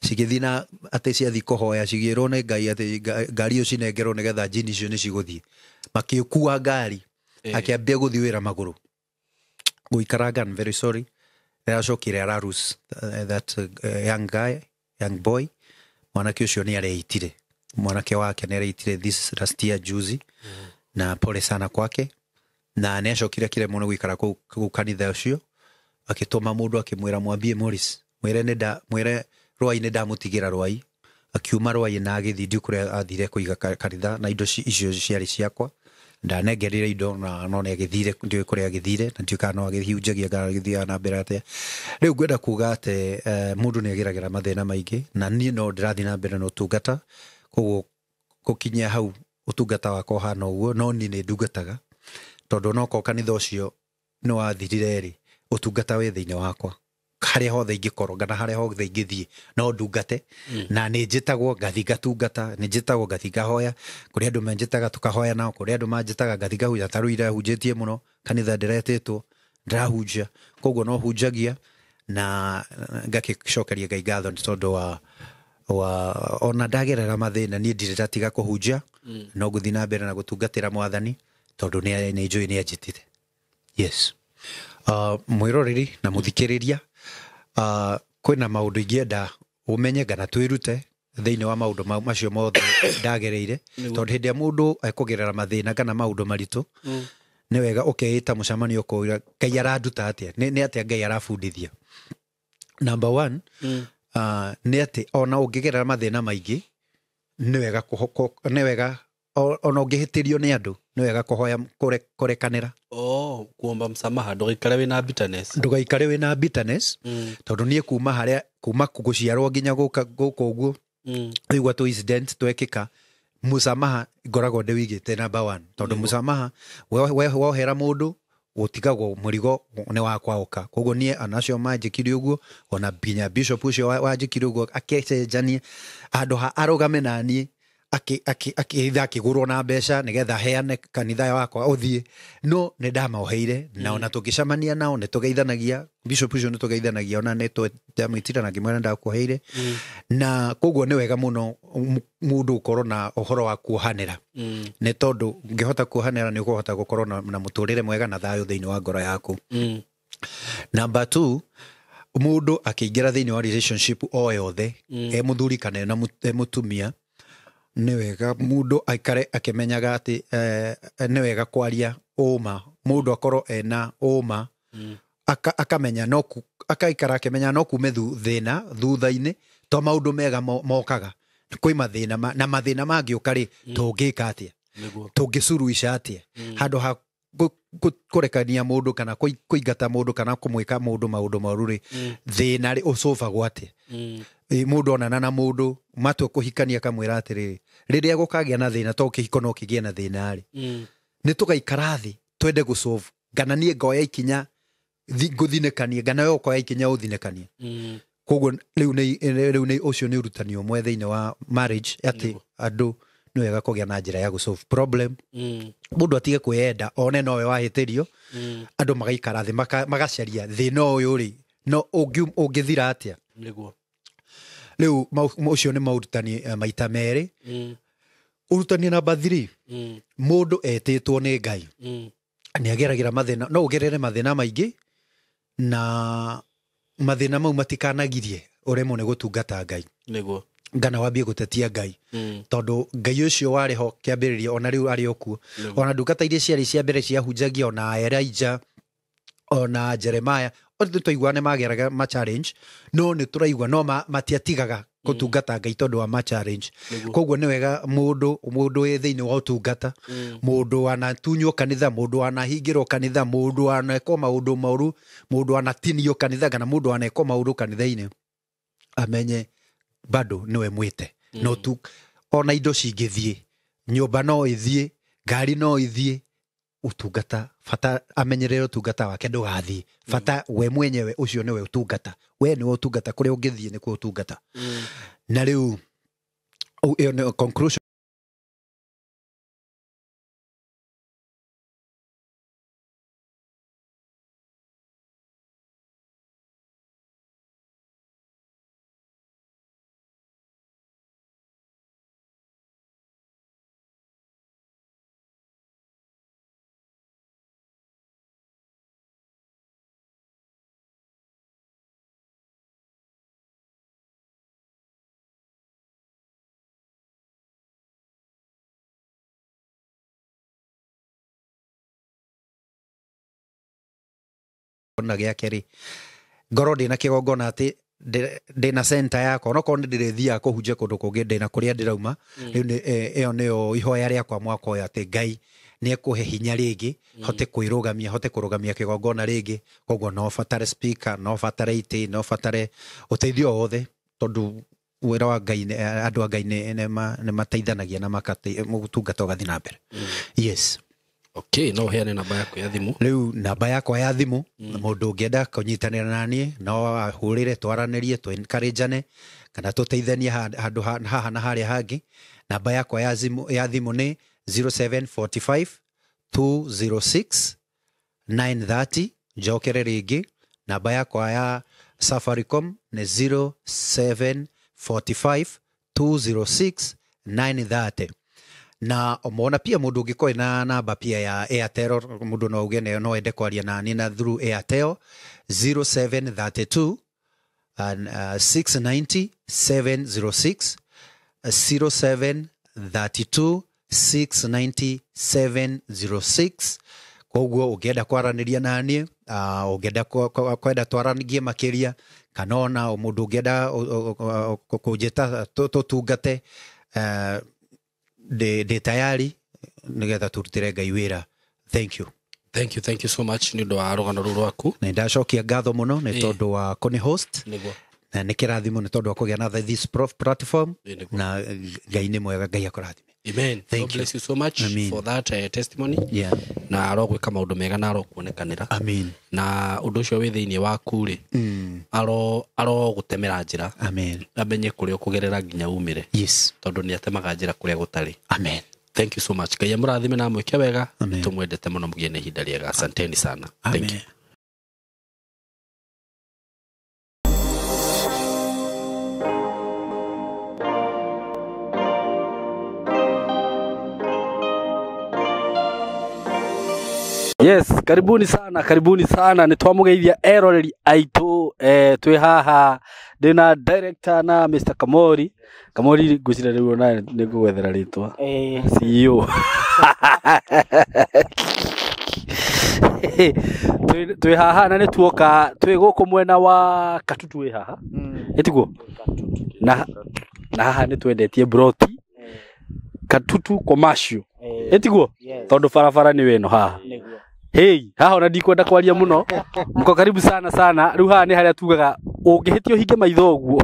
cigĩthiĩ na atĩ ciathiĩ kũhoya cigĩrwo nĩ Ngai atĩ ngari ĩyo cinengerwo nĩgetha njini icio nĩ cigũthiĩ. Makĩkua ngari, akĩambia gũthiĩ wĩra magũrũ gũikaranga. I'm very sorry, nĩaracokire ararus that young guy, young boy, mwanake ũcio nĩ areitire, mwanake wake nĩ areitire this last year juzi, na pole sana kwake. Na nĩ acokire akĩremwo nĩ gũikara kũu kanitha ũcio, akĩtũma mũndũ akĩmwĩra mwambie Morris, mwĩre nĩ mwĩre Rwai nĩ ndamũtigĩra Rwai. Akiuma Rwai na agĩthiĩ ndiũ kũrĩa athire kũiga kanitha, na indo icio ciarĩ ciakwa, ndanengerire indo na no nĩ agĩthire, ndiũĩ kũrĩa agĩthire, na ndiũĩ kana no agĩhunjagia kana agĩthiaga na mbere atĩa. Rĩu ngwenda kuga atĩ mũndũ nĩ ageragĩra mathĩna maingĩ, na niĩ no ndĩrathiĩ na mbere na ũtungata, koguo gũkinyia hau ũtungata wakwa ũhana ũguo, no niĩ nĩ ndungataga, tondũ onokorwo kanitha ũcio nĩ wathirire rĩ, ũtungata wĩ thĩinĩ wakwa, harĩa hothe ingĩkorwo kana harĩa hothe ingĩthiĩ no ndungate. Na nĩ njĩtagwo ngathi ngatungata, nĩ njĩtagwo ngathi ngahoya, kũrĩ andũ manjĩtaga tũkahoya nao, kũrĩ andũ manjĩtaga ngathi ngahunjia. Ta rĩu ira hunjĩtie mũno kanitha ndĩretĩtwo ndĩrahunjia, koguo no hunjagia na ngakĩcokeria Ngai ngatho nĩ tondũ wa ona ndagerera mathĩna niĩ ndirĩ ndatiga kũhunjia, no ngũthiĩ na mbere na gũtungatĩra Mwathani tondũ nĩ njũĩ nĩ anjĩtire. Yes. Mwĩroreri na mũthikĩrĩria, kwĩna maũndũ ingĩenda ũmenye kana twĩrute thĩinĩ wa maũndũ macio mothe ndagereire, tondũ hĩndĩ ĩrĩa mũndũ ekũgerera mathĩna kana maũndũ maritũ, nĩ wega ũkeĩta mũcemanio ũkoira Ngai aranduta atĩa, nĩ atĩa Ngai arabundithia. Number one, nĩ atĩ ona ũngĩgerera mathĩna maingĩ nĩ wega ona ũngĩhĩtĩrio nĩ andũ nĩ wega kũhoya kũrekanĩra. Oh, kuomba msamaha, ndũgaikare wĩna bitterness. Ndũgaikare wĩna bitterness, tondũ niĩ kuma harĩa kuma gũciarwo nginya gũka gũkũ ũguo, ũigua tũ incident twekĩka, musamaha ngoragwo ndĩwĩigĩte number one, tondũ musamaha wohera mũndũ gũtigagwo mũrigo nĩ wa kwaũka. Koguo niĩ anacio manjĩkire ũguo, ona nginya bishop ũcio wanjĩkire ũguo akĩcenjania handũ ha arũgame na niĩ akĩitha akĩgũrwo na mbeca nĩgetha heane kanitha wakwa ũthiĩ, no nĩ ndamaoheire. Na ona tũngĩcemania nao nĩ tũgeithanagia, bishop ũcio nĩ tũgeithanagia, ona nĩ ndamwĩtire na ngĩmwĩra ndakuoheire. Na koguo nĩ wega mũno mũndũ gũkorwo na ũhoro wa kuohanĩra, nĩ tondũ ũngĩhota kuohanĩra nĩ ũkũhota gũkorwo na mũtũrĩre mwega na thayũ thĩinĩ wa ngoro yaku. Number two, mũndũ akĩingĩra thĩinĩ wa relationship o yothe, e mũthuri kana e mũtumia, nĩ wega mũndũ aikare akĩmenyaga atĩ nĩ wega kwaria ũma, mũndũ akorwo ena ũma, akamenya no akaikara akĩmenya no kume thĩna thutha-inĩ, to maũndũ mega mokaga, kwĩ mathĩna na mathĩna mangĩũka rĩ, tũngĩka atĩa, tũngĩcuruica atĩa, handũ ha kũrekania mũndũ kana kũingata mũndũ kana kũmwĩka mũndũ maũndũ moru rĩ, thĩna rĩ ũcũbagwo atĩa. Mũndũ onana na mũndũ matua kũhikania akamwĩra atĩrĩrĩ, rĩrĩa gũkagĩa na thĩna, to kĩhiko no kĩgĩe na thĩna rĩ, nĩ tũgaikara thĩ twende gũsolve, kana niĩ ngoya ikinya ngũthinĩkanie, kana we ũkoya ikinya ũthinĩkanie. Koguo rĩu nĩ ũcio nĩ ũrutani ũmwe thĩinĩ wa marriage, atĩ andũ nĩ wega kũgĩa na njĩra ya gũsolve problem, mũndũ atige kwĩyenda one nowe wahĩtĩrio, andũ magaikara thĩ magacaria thĩna ũyũ rĩ no ũngĩthira atĩa. Rĩu ũcio nĩ maũrutani maita merĩ. Ũrutani namba 3, mũndũ etĩtwo nĩ Ngai, nĩ ageragĩra mathĩna, no ũgerere mathĩna maingĩ, na mathĩna mau matikanagirie ũremwo nĩ gũtungata Ngai, ngana wambie gũtetia Ngai, tondũ Ngai ũcio warĩ ho kĩambĩrĩria ona rĩu arĩ o kuo. Ona ndungata iria ciarĩ cia mbere ciahunjagia, ona Elijah, ona Jeremiah, othe twaigua nĩ mageraga ma challenge, no nĩ tũraigua no matiatigaga gũtungata Ngai tondũ wa ma challenge. Koguo nĩ wega mũndũ wĩ thĩinĩ wa ũtungata, mũndũ wanatunywo kanitha, mũndũ wanahingĩrwo kanitha, mũndũ wanekwo maũndũ moru, mũndũ wanatinio kanitha, kana mũndũ wanekwo maũndũ kanitha-inĩ, amenye bado nĩwe mwĩte. No tu ona indo cingĩthiĩ, nyũmba no ĩthiĩ, ngari no ĩthiĩ, ũtungata bata amenyerere ũtungata wake ndũgathiĩ, bata we mwenyewe ũcio nĩwe ũtungata, we nĩwe ũtungata, kũrĩa ũngĩthiĩ nĩkuo ũtungata. Na rĩu ĩyo nĩ conclusion. Na gĩake rĩ, ngorwo ndĩna kĩgongona atĩ ndĩna center yakwa, onokorwo nĩ ndĩrĩthiaga kũhunjia kũndũ kũngĩ, ndĩna kũrĩa ndĩrauma. Rĩu ĩyo nĩyo ihoya rĩakwa mwaka ũyũ, atĩ Ngai nĩ ekũhe hinya rĩngĩ, hote kwĩrũgamia, hote kũrũgamia kĩgongona rĩngĩ. Koguo no batare speaker, no batare itĩ, no batare ũteithio wothe, tondũ wĩra wa Ngai, andũ a Ngai nĩ mateithanagia na mũtungata ũgathiĩ na mbere. Yes. Okay, no ũheane namba yaku ya thimũ. Rĩu namba yakwa ya thimũ, mũndũ ũngĩenda kũnyitanĩra na niĩ no ahũrĩre, twaranĩrie, twenkarĩnjane kana tũteithanie handũ haha na harĩa hangĩ. Namba yakwa ya thimũ nĩ 0745 206 930. Njokere rĩngĩ, namba yakwa ya Safaricom nĩ 0745 206 930. Na omona pia mundu ũngĩkorwo na namba pia ya Airtel, mundu no auge no ende kwaria na niĩ na through Airtel 0732 and 690 706, 0732 690 706. Koguo ũngĩenda kwaranĩria na niĩ, ũngĩenda kwenda twaranĩrie makĩria, kana ona mũndũ ũngĩenda kũnjĩta tũtungate, ndĩ tayari nĩgetha tũrutĩre Ngai wĩra. Thank you. Thank you, thank you so much nĩ ũndũ wa rũgano rũu rwaku. Na ndacokia ngatho mũno nĩ tondũ wa kũnĩ host. Na nĩ kĩrathimo nĩ tondũ wa kũgĩa na this platform. Na Ngai nĩ mwega, Ngai akũrathime. Amen. Thank God bless you so much. Amen. For that testimony. Yeah. Na arogwĩka maũndũ mega na arokuonekanĩra. Amen. Na ũndũ ũcio wĩ thĩinĩ waku rĩ, arogũtemera njĩra. Amen. Amenye kũrĩa ũkũgerera nginya umĩre. Yes. Tondũ nĩ atemaga njĩra kũrĩa gũtarĩ. Amen. Thank you so much. Ngai amũrathime na amwĩke wega. Amen. Tũmwendete mũno, mũgĩe na ihinda rĩega. Asanteni sana. Amen. Thank you. Yes, karibuni sana, karibuni sana. Nĩ twamũgeithia eroreri aitũ, twĩ haha ndĩna director na Mr. Kamori. Kamori ngwĩciria rĩu ona nĩ ngũgwethera rĩtwa. CEO. Twĩ haha na nĩ tuoka twĩ gũkũ mwena wa Katutu wĩ haha. Ĩtiguo? Na haha nĩ twendetie broti Katutu commercial. Ĩtiguo? Tondũ barabara nĩ wĩno haha. Hey, haha ona ndikwenda kwaria muno. Mko karibu sana sana. Rĩu haha nĩ harĩa tugaga ũngĩhĩtia ũhinge maitho ũguo.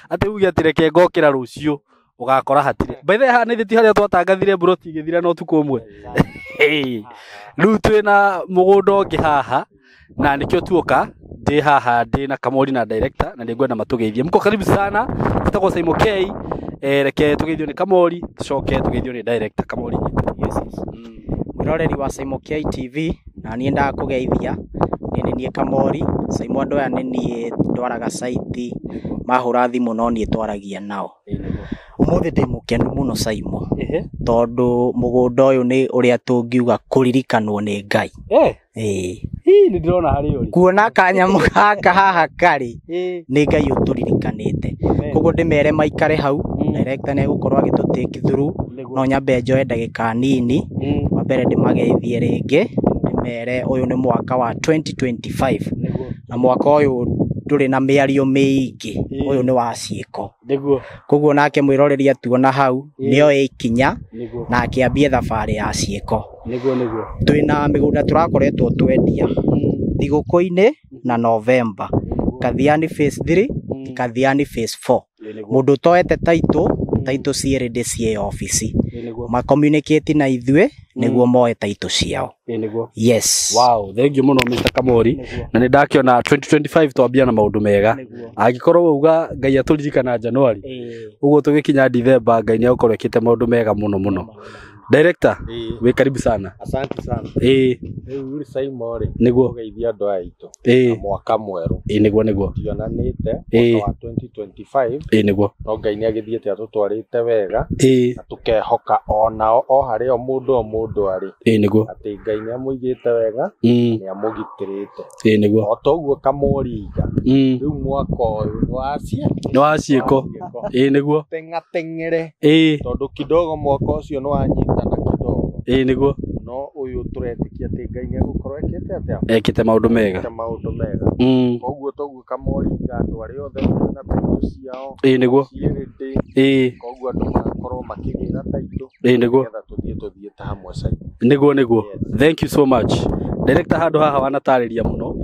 Atĩ uge atĩ reke ngokĩra rũciũ ũgakora hatirĩ. By the way, haha nĩ ti harĩa twatangathire broti igĩthira na ũtukũ ũmwe. Hey, rĩu twĩna mũgũnda ũngĩ haha na nĩkĩo tuoka ndĩ haha ndĩ na Kamori na director na nĩngwenda matũgeithie. Mko karibu sana. Tũtagwo Saimo K. Reke tũgeithio nĩ Kamori, tũcoke tũgeithio nĩ director Kamori. Yes, yes. Mwĩroreri wa Saimo K TV, na niĩ ndakũgeithia. Niĩ nĩ niĩ Kamori. Saimo andũ aya nĩ niĩ ndwaraga site, mahũra thimũ no niĩ twaragia nao. Ũmũthĩ ndĩ mũkenu mũno Saimo, tondũ mũgũnda ũyũ nĩ ũrĩa tũngiuga kũririkanwo nĩ Ngai. Hii nĩ ndĩrona harĩa ũrĩ. Kuona kanyamũ gaka haha karĩ, nĩ Ngai ũtũririkanĩte. Koguo ndĩmere maikare hau, director nĩ egũkorwo agĩtũ take through. No nyambe njoe ndagĩka nini, wa mbere ndĩmageithie rĩngĩ, ndĩmere ũyũ nĩ mwaka wa 2025. Na mwaka ũyũ ndũrĩ na mĩario mĩingĩ, ũyũ nĩ wa ciĩko. Koguo nake mwĩroreri atuona hau, nĩoe ikinya na akĩambie thabarĩ ya ciĩko. Twĩna mĩgũnda tũrakoretwo twendia thigũkũ-inĩ na November. Kathiani phase 3, Kathiani phase 4. Mũndũ ũtoete title, title ciĩ ready ciĩ obici. Ma communicate na ithuĩ nĩguo moe title ciao. Yes. Wow, thank you mũno Mr. Kamori. Na nĩ ndakiona 2025 twambia na maũndũ mega. Angĩkorwo wauga Ngai atũririkana January, ũguo tũgĩkinya December Ngai nĩ egũkorwo ekĩte maũndũ mega mũno mũno. Director, wĩ karibu sana. Asante sana. Rĩu rĩ Saimo rĩ, Nĩguo. ũgeithia andũ aya aitũ na mwaka mwerũ. Nĩguo nĩguo. Tionanĩte mwaka wa 2025. Nĩguo. No Ngai nĩ agĩthiĩte atũtwarĩte wega. Na tũkehoka onao o harĩa o mũndũ o mũndũ arĩ. Nĩguo. Atĩ Ngai nĩ amũigĩte wega, nĩ amũgitĩrĩte. Nĩguo. O ta ũguo Kamori iga. Rĩu mwaka ũyũ nĩ wa Nĩ wa ciĩko. Nĩguo. Teng'ateng'ere. Tondũ kidogo mwaka ũcio nĩ wanyitana kidogo. Nĩguo. No ũyũ tũretĩkia atĩ Ngai nĩ egũkorwo ekĩte atĩa? Ekĩte maũndũ mega. Ekĩte maũndũ mega. Koguo toguo Kamori iga andũ arĩa othe mena title ciao. Nĩguo. Ciĩ ready. Koguo andũ magakorwo makĩgĩra title. Nĩguo. Nĩgetha tũthiĩ tũthiĩte hamwe Saimo. Nĩguo nĩguo. Thank you so much. Director handũ haha wanatarĩria mũno.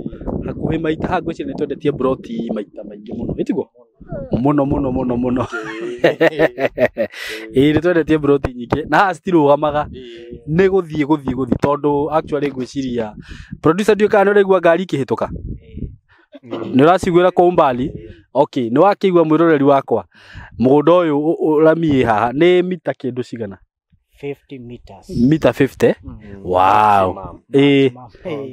Hakuhĩ maita haha ngwĩciria nĩ twendetie broti maita maingĩ mũno. Ĩtiguo? Mũno mũno mũno mũno. Ĩĩ nĩ twendetie mburoti nyingĩ na haha citirũgamaga, nĩ gũthiĩ gũthiĩ gũthiĩ, tondũ actually ngwĩciria producer ndiũĩ kana nĩ ũraigua ngari ikĩhĩtũka, nĩ ũraciguĩra kwa umbali. Okay, nĩ wakĩigua mwĩroreri wakwa, mũgũnda ũyũ rami ĩ haha nĩ mita kĩndũ cigana? 50 meters. Mita 50. Wow. Ĩĩ.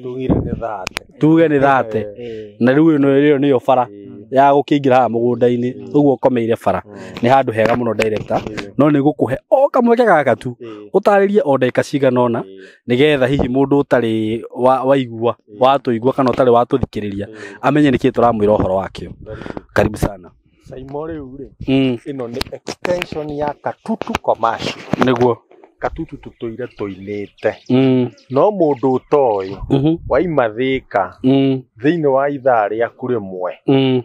Tugire nĩ 30. Tuge nĩ 30. Na rĩu ĩno ĩyo nĩyo bara ya gũkĩingĩra haha mũgũnda-inĩ, ũguo ũkomeire bara. Nĩ handũ hega mũno director, no nĩ gũkũhe o kamweke gaka tu ũtarĩrie o ndagĩka cigana ũna, nĩgetha hihi mũndũ ũtarĩ waigua watũigua kana ũtarĩ watũthikĩrĩria amenye nĩkĩĩ tũramwĩra ũhoro wakĩo. Karibu sana. Saimo rĩu rĩ, ĩno nĩ extension ya Katutu Commercial. Nĩguo. Katutu tũtũire tũinĩte, no mũndũ ũtoĩ waima Thĩka thĩinĩ wa ithaa rĩaku rĩmwe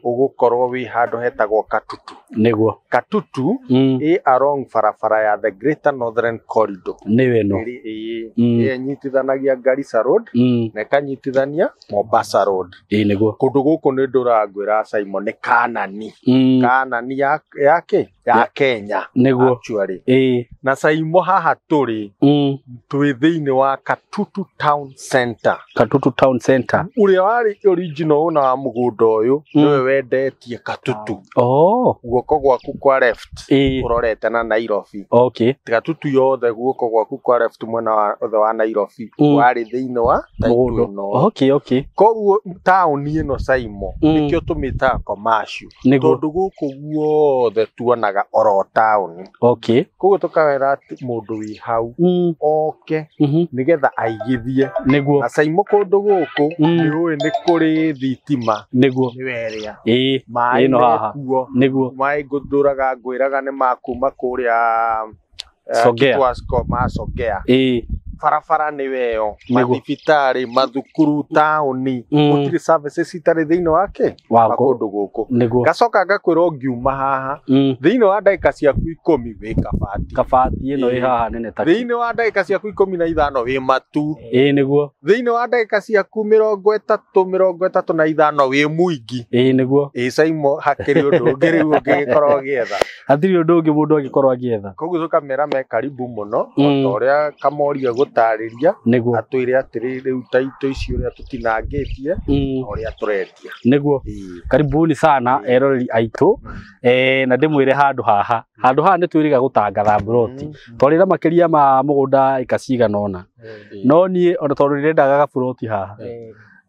ũgũkorwo wĩ handũ hetagwo Katutu. Nĩguo. Katutu ĩ along barabara ya the Greater Northern Corridor. Nĩyo ĩno. Ĩrĩa ĩnyitithanagia Garissa Road na ĩkanyitithania Mombasa Road. Ĩĩ nĩguo. Kũndũ gũkũ nĩ ndũrangwĩra Simon, nĩ Kanani. Kanani ya kĩ? Ya Kenya. Nĩguo. Actually. Ĩĩ. Na Saimo haha tũrĩ twĩ thĩinĩ wa Katutu Town Center. Katutu Town Center. Ũrĩa warĩ original owner wa mũgũnda ũyũ nĩwe wendetie Katutu. Oh. Guoko gwaku kwa left ũrorete na Nairobi. Okay. Katutu yothe guoko gwaku kwa left mwena wa othe wa Nairobi warĩ thĩinĩ wa title ĩno. Okay, okay. Koguo taũni ĩno Saimo nĩkĩo tũmĩtaga commercial. Tondũ gũkũ guothe tuonaga oro taũni. Okay. Koguo tũkawĩra mũndũ wĩ hau oke nĩgetha aigithie. Nĩguo. Na Saimo kũndũ gũkũ nĩ ũĩ nĩ kũrĩ thitima. Nĩguo. Nĩwe ĩrĩa. Ĩĩ. Maĩ ĩno haha. Mekuo. Nĩguo. Maĩ ngũthũraga ngwĩraga nĩ makuma kũrĩa Songea. Kitwasco ma Songea. Ĩĩ. Barabara nĩwe ĩyo, mathibitarĩ, mathukuru, taũni, gũtirĩ services itarĩ thĩinĩ wake wa kũndũ gũkũ. Nĩguo. Ngacoka ngakwĩra ũngiuma haha thĩinĩ wa ndagĩka ciaku 10 wĩ Kabati. Kabati ĩno ĩ haha nene ta thĩinĩ wa ndagĩka ciaku 15 wĩ Matu. Ĩĩ nĩguo. Thĩinĩ wa ndagĩka ciaku 30 35 wĩ Mwingi. Ĩĩ nĩguo. Ĩĩ Saimo hakĩrĩ ũndũ ũngĩ rĩu ũngĩgĩkorwo ũgĩetha. Hatirĩ ũndũ ũngĩ mũndũ angĩkorwo agĩetha. Koguo tũkamera me karibu mũno o ta ũrĩa Kamori egũtarĩria, Nĩguo. atwĩre atĩrĩ rĩu taito ici ũrĩa tũtinangĩtie na ũrĩa tũrendia. Nĩguo. Karibuni sana eroreri aitũ, na ndĩmwĩre handũ haha, handũ haha nĩ twĩrĩga gũtangatha mburoti, twarĩra makĩria ma mũgũnda ĩka cigana ũna, no niĩ ona tondũ ndĩrendaga gaburoti haha,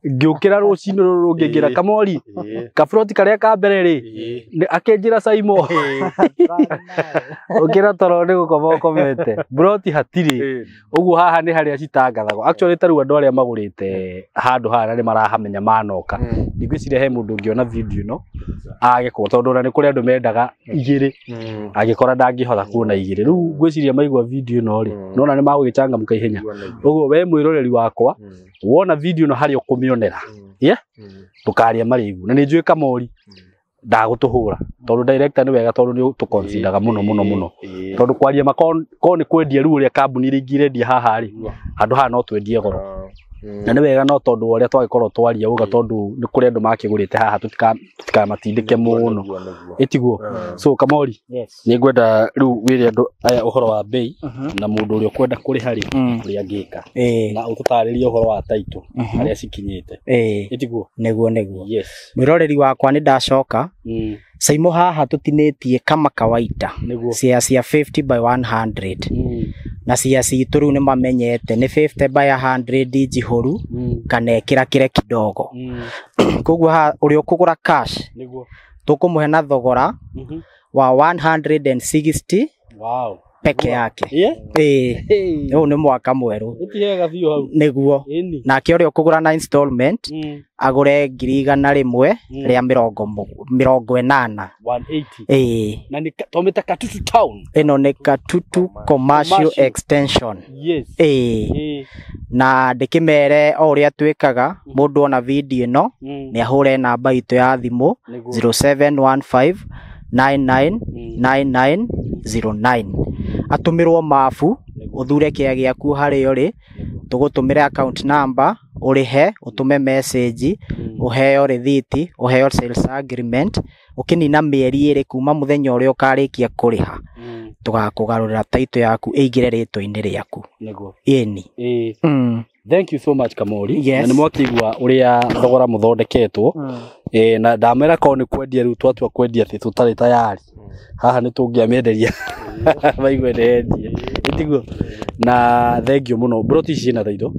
ngĩũkĩra rũcinĩ rũrũ rũngĩ ngĩra Kamori kaburoti karĩa ka mbere rĩ, akĩnjĩra Saimo ũkĩra toro nĩ gũkoma ũkomete, mburoti hatirĩ. Ũguo haha nĩ harĩa citangathagwo. Actually ta rĩu andũ arĩa magũrĩte handũ haha na nĩ marahamenya manoka, ndigwĩciria he mũndũ ũngĩona video ĩno age kuona, tondũ ona nĩ kũrĩ andũ mendaga igĩrĩ, angĩkora ndangĩhota kuona igĩrĩ. Rĩu ngwĩciria maigua video ĩno rĩ, nona nĩ magũgĩcangamũka ihenya. Ũguo we mwĩroreri wakwa, wona video ĩno harĩa ũkũmĩonera, ndũkarĩe marĩgu. Na nĩ njũĩ Kamori ndagũtũhũra, tondũ director nĩ wega, tondũ nĩ tũconsideraga mũno mũno mũno, tondũ kwaria ma ko nĩ kwendia rĩu ũrĩa kambuni iria ingĩ irendia haha rĩ, handũ haha no twendie goro. Na nĩ wega, no tondũ ũrĩa twagĩkorwo twaria uga, tondũ nĩ kũrĩ andũ makĩgũrĩte haha, tũtikamatindĩke mũno, ĩtiguo. So Kamori, nĩ ngwenda rĩu wĩre andũ aya ũhoro wa bei na mũndũ ũrĩa ũkwenda kũrĩha rĩ, ũrĩa angĩka, na ũtũtarĩrie ũhoro wa taito harĩa cikinyĩte, ĩtiguo. Nĩguo nĩguo. Yes. Mwĩroreri wakwa nĩ ndacoka. Saimo haha tũtinĩtie kama kawaida cia 50 by 100 na cia citũ rĩu nĩ mamenyete nĩ 50 by 100 njihũru kana ĩkĩrakĩre kidogo. Koguo haha ũrĩa ũkũgũra cash tũkũmũhe na thogora wa 160 Wow. peke yake. Ĩĩ, ũyũ nĩ mwaka mwerũ. Nĩguo. Nake ũrĩa ũkũgũra na installment agũre 180 rĩa 80. 180. Ĩĩ. Na nĩ tũmĩta Katutu Town. Ĩno nĩ Katutu Commercial Extension. Yes. Ĩĩ. Na ndĩkĩmere o ũrĩa twĩkaga, mũndũ ona video ĩno nĩ ahũre namba itũ ya thimũ 0715 99 9909, atũmĩrwo mabu, ũthure kĩa gĩaku harĩa ũrĩ, tũgũtũmĩre account number, ũrĩhe, ũtũme message, ũheo rĩthiti, ũheo sales agreement, Ũkĩnina mĩeri 2 kuma mũthenya ũrĩa ũkarĩkia kũrĩha, tũgakũgarũrĩra title yaku ĩingĩre rĩtwa-inĩ rĩaku. Nĩguo. Ĩni. Thank you so much, Kamori. Yes. Na nĩ mwakĩigua ũrĩa thogora mũthondeketwo. Na ndamera korwo nĩ kwendia rĩu twatua kwendia atĩ tũtarĩ tayari. Haha nĩ tũngĩamenderia maigue nĩ endie. Ĩtiguo? Na thank you mũno. Broti ici ciĩna title?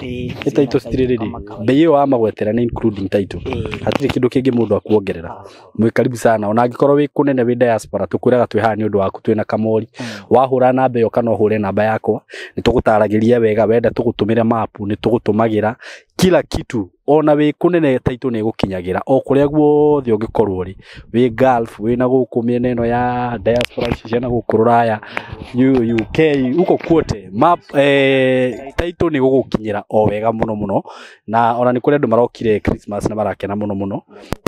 Nĩ title citirĩ ready. Bei ĩyo wamagwetera nĩ including title. Hatirĩ kĩndũ kĩngĩ mũndũ akuongerera. Mwĩ karibu sana. Ona angĩkorwo wĩ kũnene wĩ diaspora, tũkwĩraga twĩ haha nĩ ũndũ waku, twĩna Kamori. Wahũra namba ĩyo kana ũhũre namba yakwa, nĩ tũgũtaragĩria wega. Wenda tũgũtũmĩre mapu, nĩ tũgũtũmagĩra kila kitu. Ona wĩ kũnene title nĩ ĩgũkinyagĩra o kũrĩa guothe ũngĩkorwo ũrĩ, wĩ Gulf, wĩ na gũkũ mĩena ĩno ya diaspora ici cia na gũkũ Rũraya, UK, huko kwote map, title nĩ ĩgũgũkinyĩra o wega mũno mũno. Na ona nĩ kũrĩ andũ marokire Christmas na marakena mũno mũno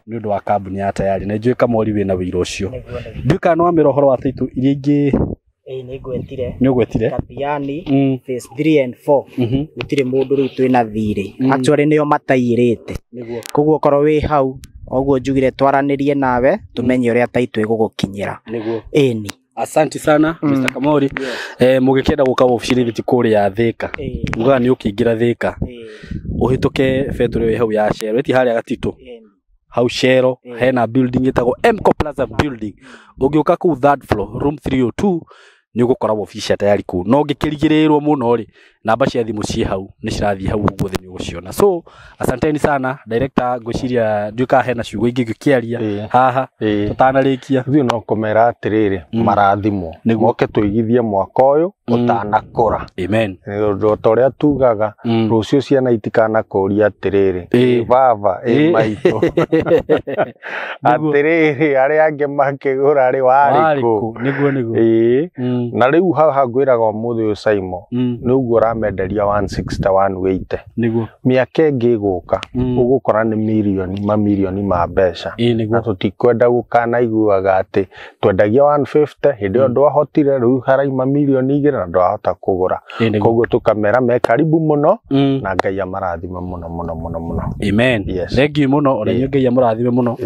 nĩ ũndũ wa kambuni ya Tayari. Na njũĩ Kamori wĩna wĩira ũcio. Ndiũĩ kana nĩ wamĩra ũhoro wa title iria ingĩ. Ĩĩ, nĩ ngwetire. Nĩ ũgwetire? Kathiani phase 3 and 4. Gũtirĩ mũndũ rĩu twĩna thirĩ. Actually nĩo mataiyĩrĩte. Koguo okorwo wĩ hau, oguo njugire twaranĩrie nawe tũmenye ũrĩa title ĩgũgũkinyĩra. Nĩguo. Ĩni. Asante sana, Mr. Kamori. Mũgĩkĩenda gũka obici-inĩ ti kũrĩa Thika. Ugaga nĩ ũkĩingĩra Thika. Ũhĩtũke betũrĩ ĩyo hau ya Shell. Ĩti harĩa Gatitũ. Hau Shell hena building ĩtagwo Mco Plaza building. Ũngĩũka kũu third floor room 302 nĩ ũgũkora obici ya Tayari kũu. No ũngĩkĩrigĩrĩrwo mũno rĩ, namba cia thimũ ciĩ hau, nĩ cirathiĩ hau ũguo thĩ nĩ ũgũciona. So asanteni sana director, ngwĩciria ndiũĩ kana hena ciugo ingĩ ngĩkĩaria haha tũtanarĩkia. Ithuĩ no kũmera atĩrĩrĩ, marathimwo. Moke tũigithie mwaka ũyũ ũtanakũra. Amen. Nĩ ũndũ ta ũrĩa tugaga, rũciũ ciana itikanakũria atĩrĩrĩ, ĩ baba, ĩ maitũ. Atĩrĩrĩ, arĩa angĩ makĩgũra rĩ, warĩ kũ? Nĩguo, nĩguo. Na rĩu haha ngwĩraga ũmũthĩ ũyũ Simon, nĩ ũguo ũramenderia 161 wĩite. Nĩguo. Mĩaka ĩngĩ ĩgũka, ũgũkora nĩ mirioni, mamirioni ma mbeca. Nĩguo. Na tũtikwenda gũkanaiguaga atĩ twendagia 150, hĩndĩ ĩyo ndwahotire, rĩu haraima mirioni 2 na ndwahota kũgũra. Koguo tũkamera me karibu mũno, na Ngai amarathime mũno mũno mũno mũno. Amen. Yes. Thank you mũno, ona inyuĩ Ngai amũrathime mũno.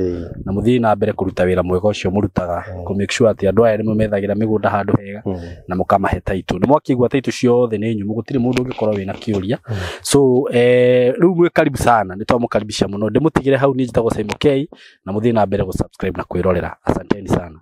Na mũthiĩ na mbere kũruta wĩra mwega ũcio mũrutaga, kũ make sure atĩ andũ aya nĩ mũmethagĩra mĩgũnda handũ hega na mũkamahe title. Nĩ mwakĩigua title ciothe nĩ nyũmũ, gũtirĩ mũndũ ũngĩkorwo wĩna kĩũria. So rĩu mwĩ karibu sana, nĩ twamũkaribisha mũno. Ndĩmũtigĩre hau, niĩ njĩtagwo Simon K, na mũthiĩ na mbere gũ subscribe na kwĩrorera. Asanteni sana.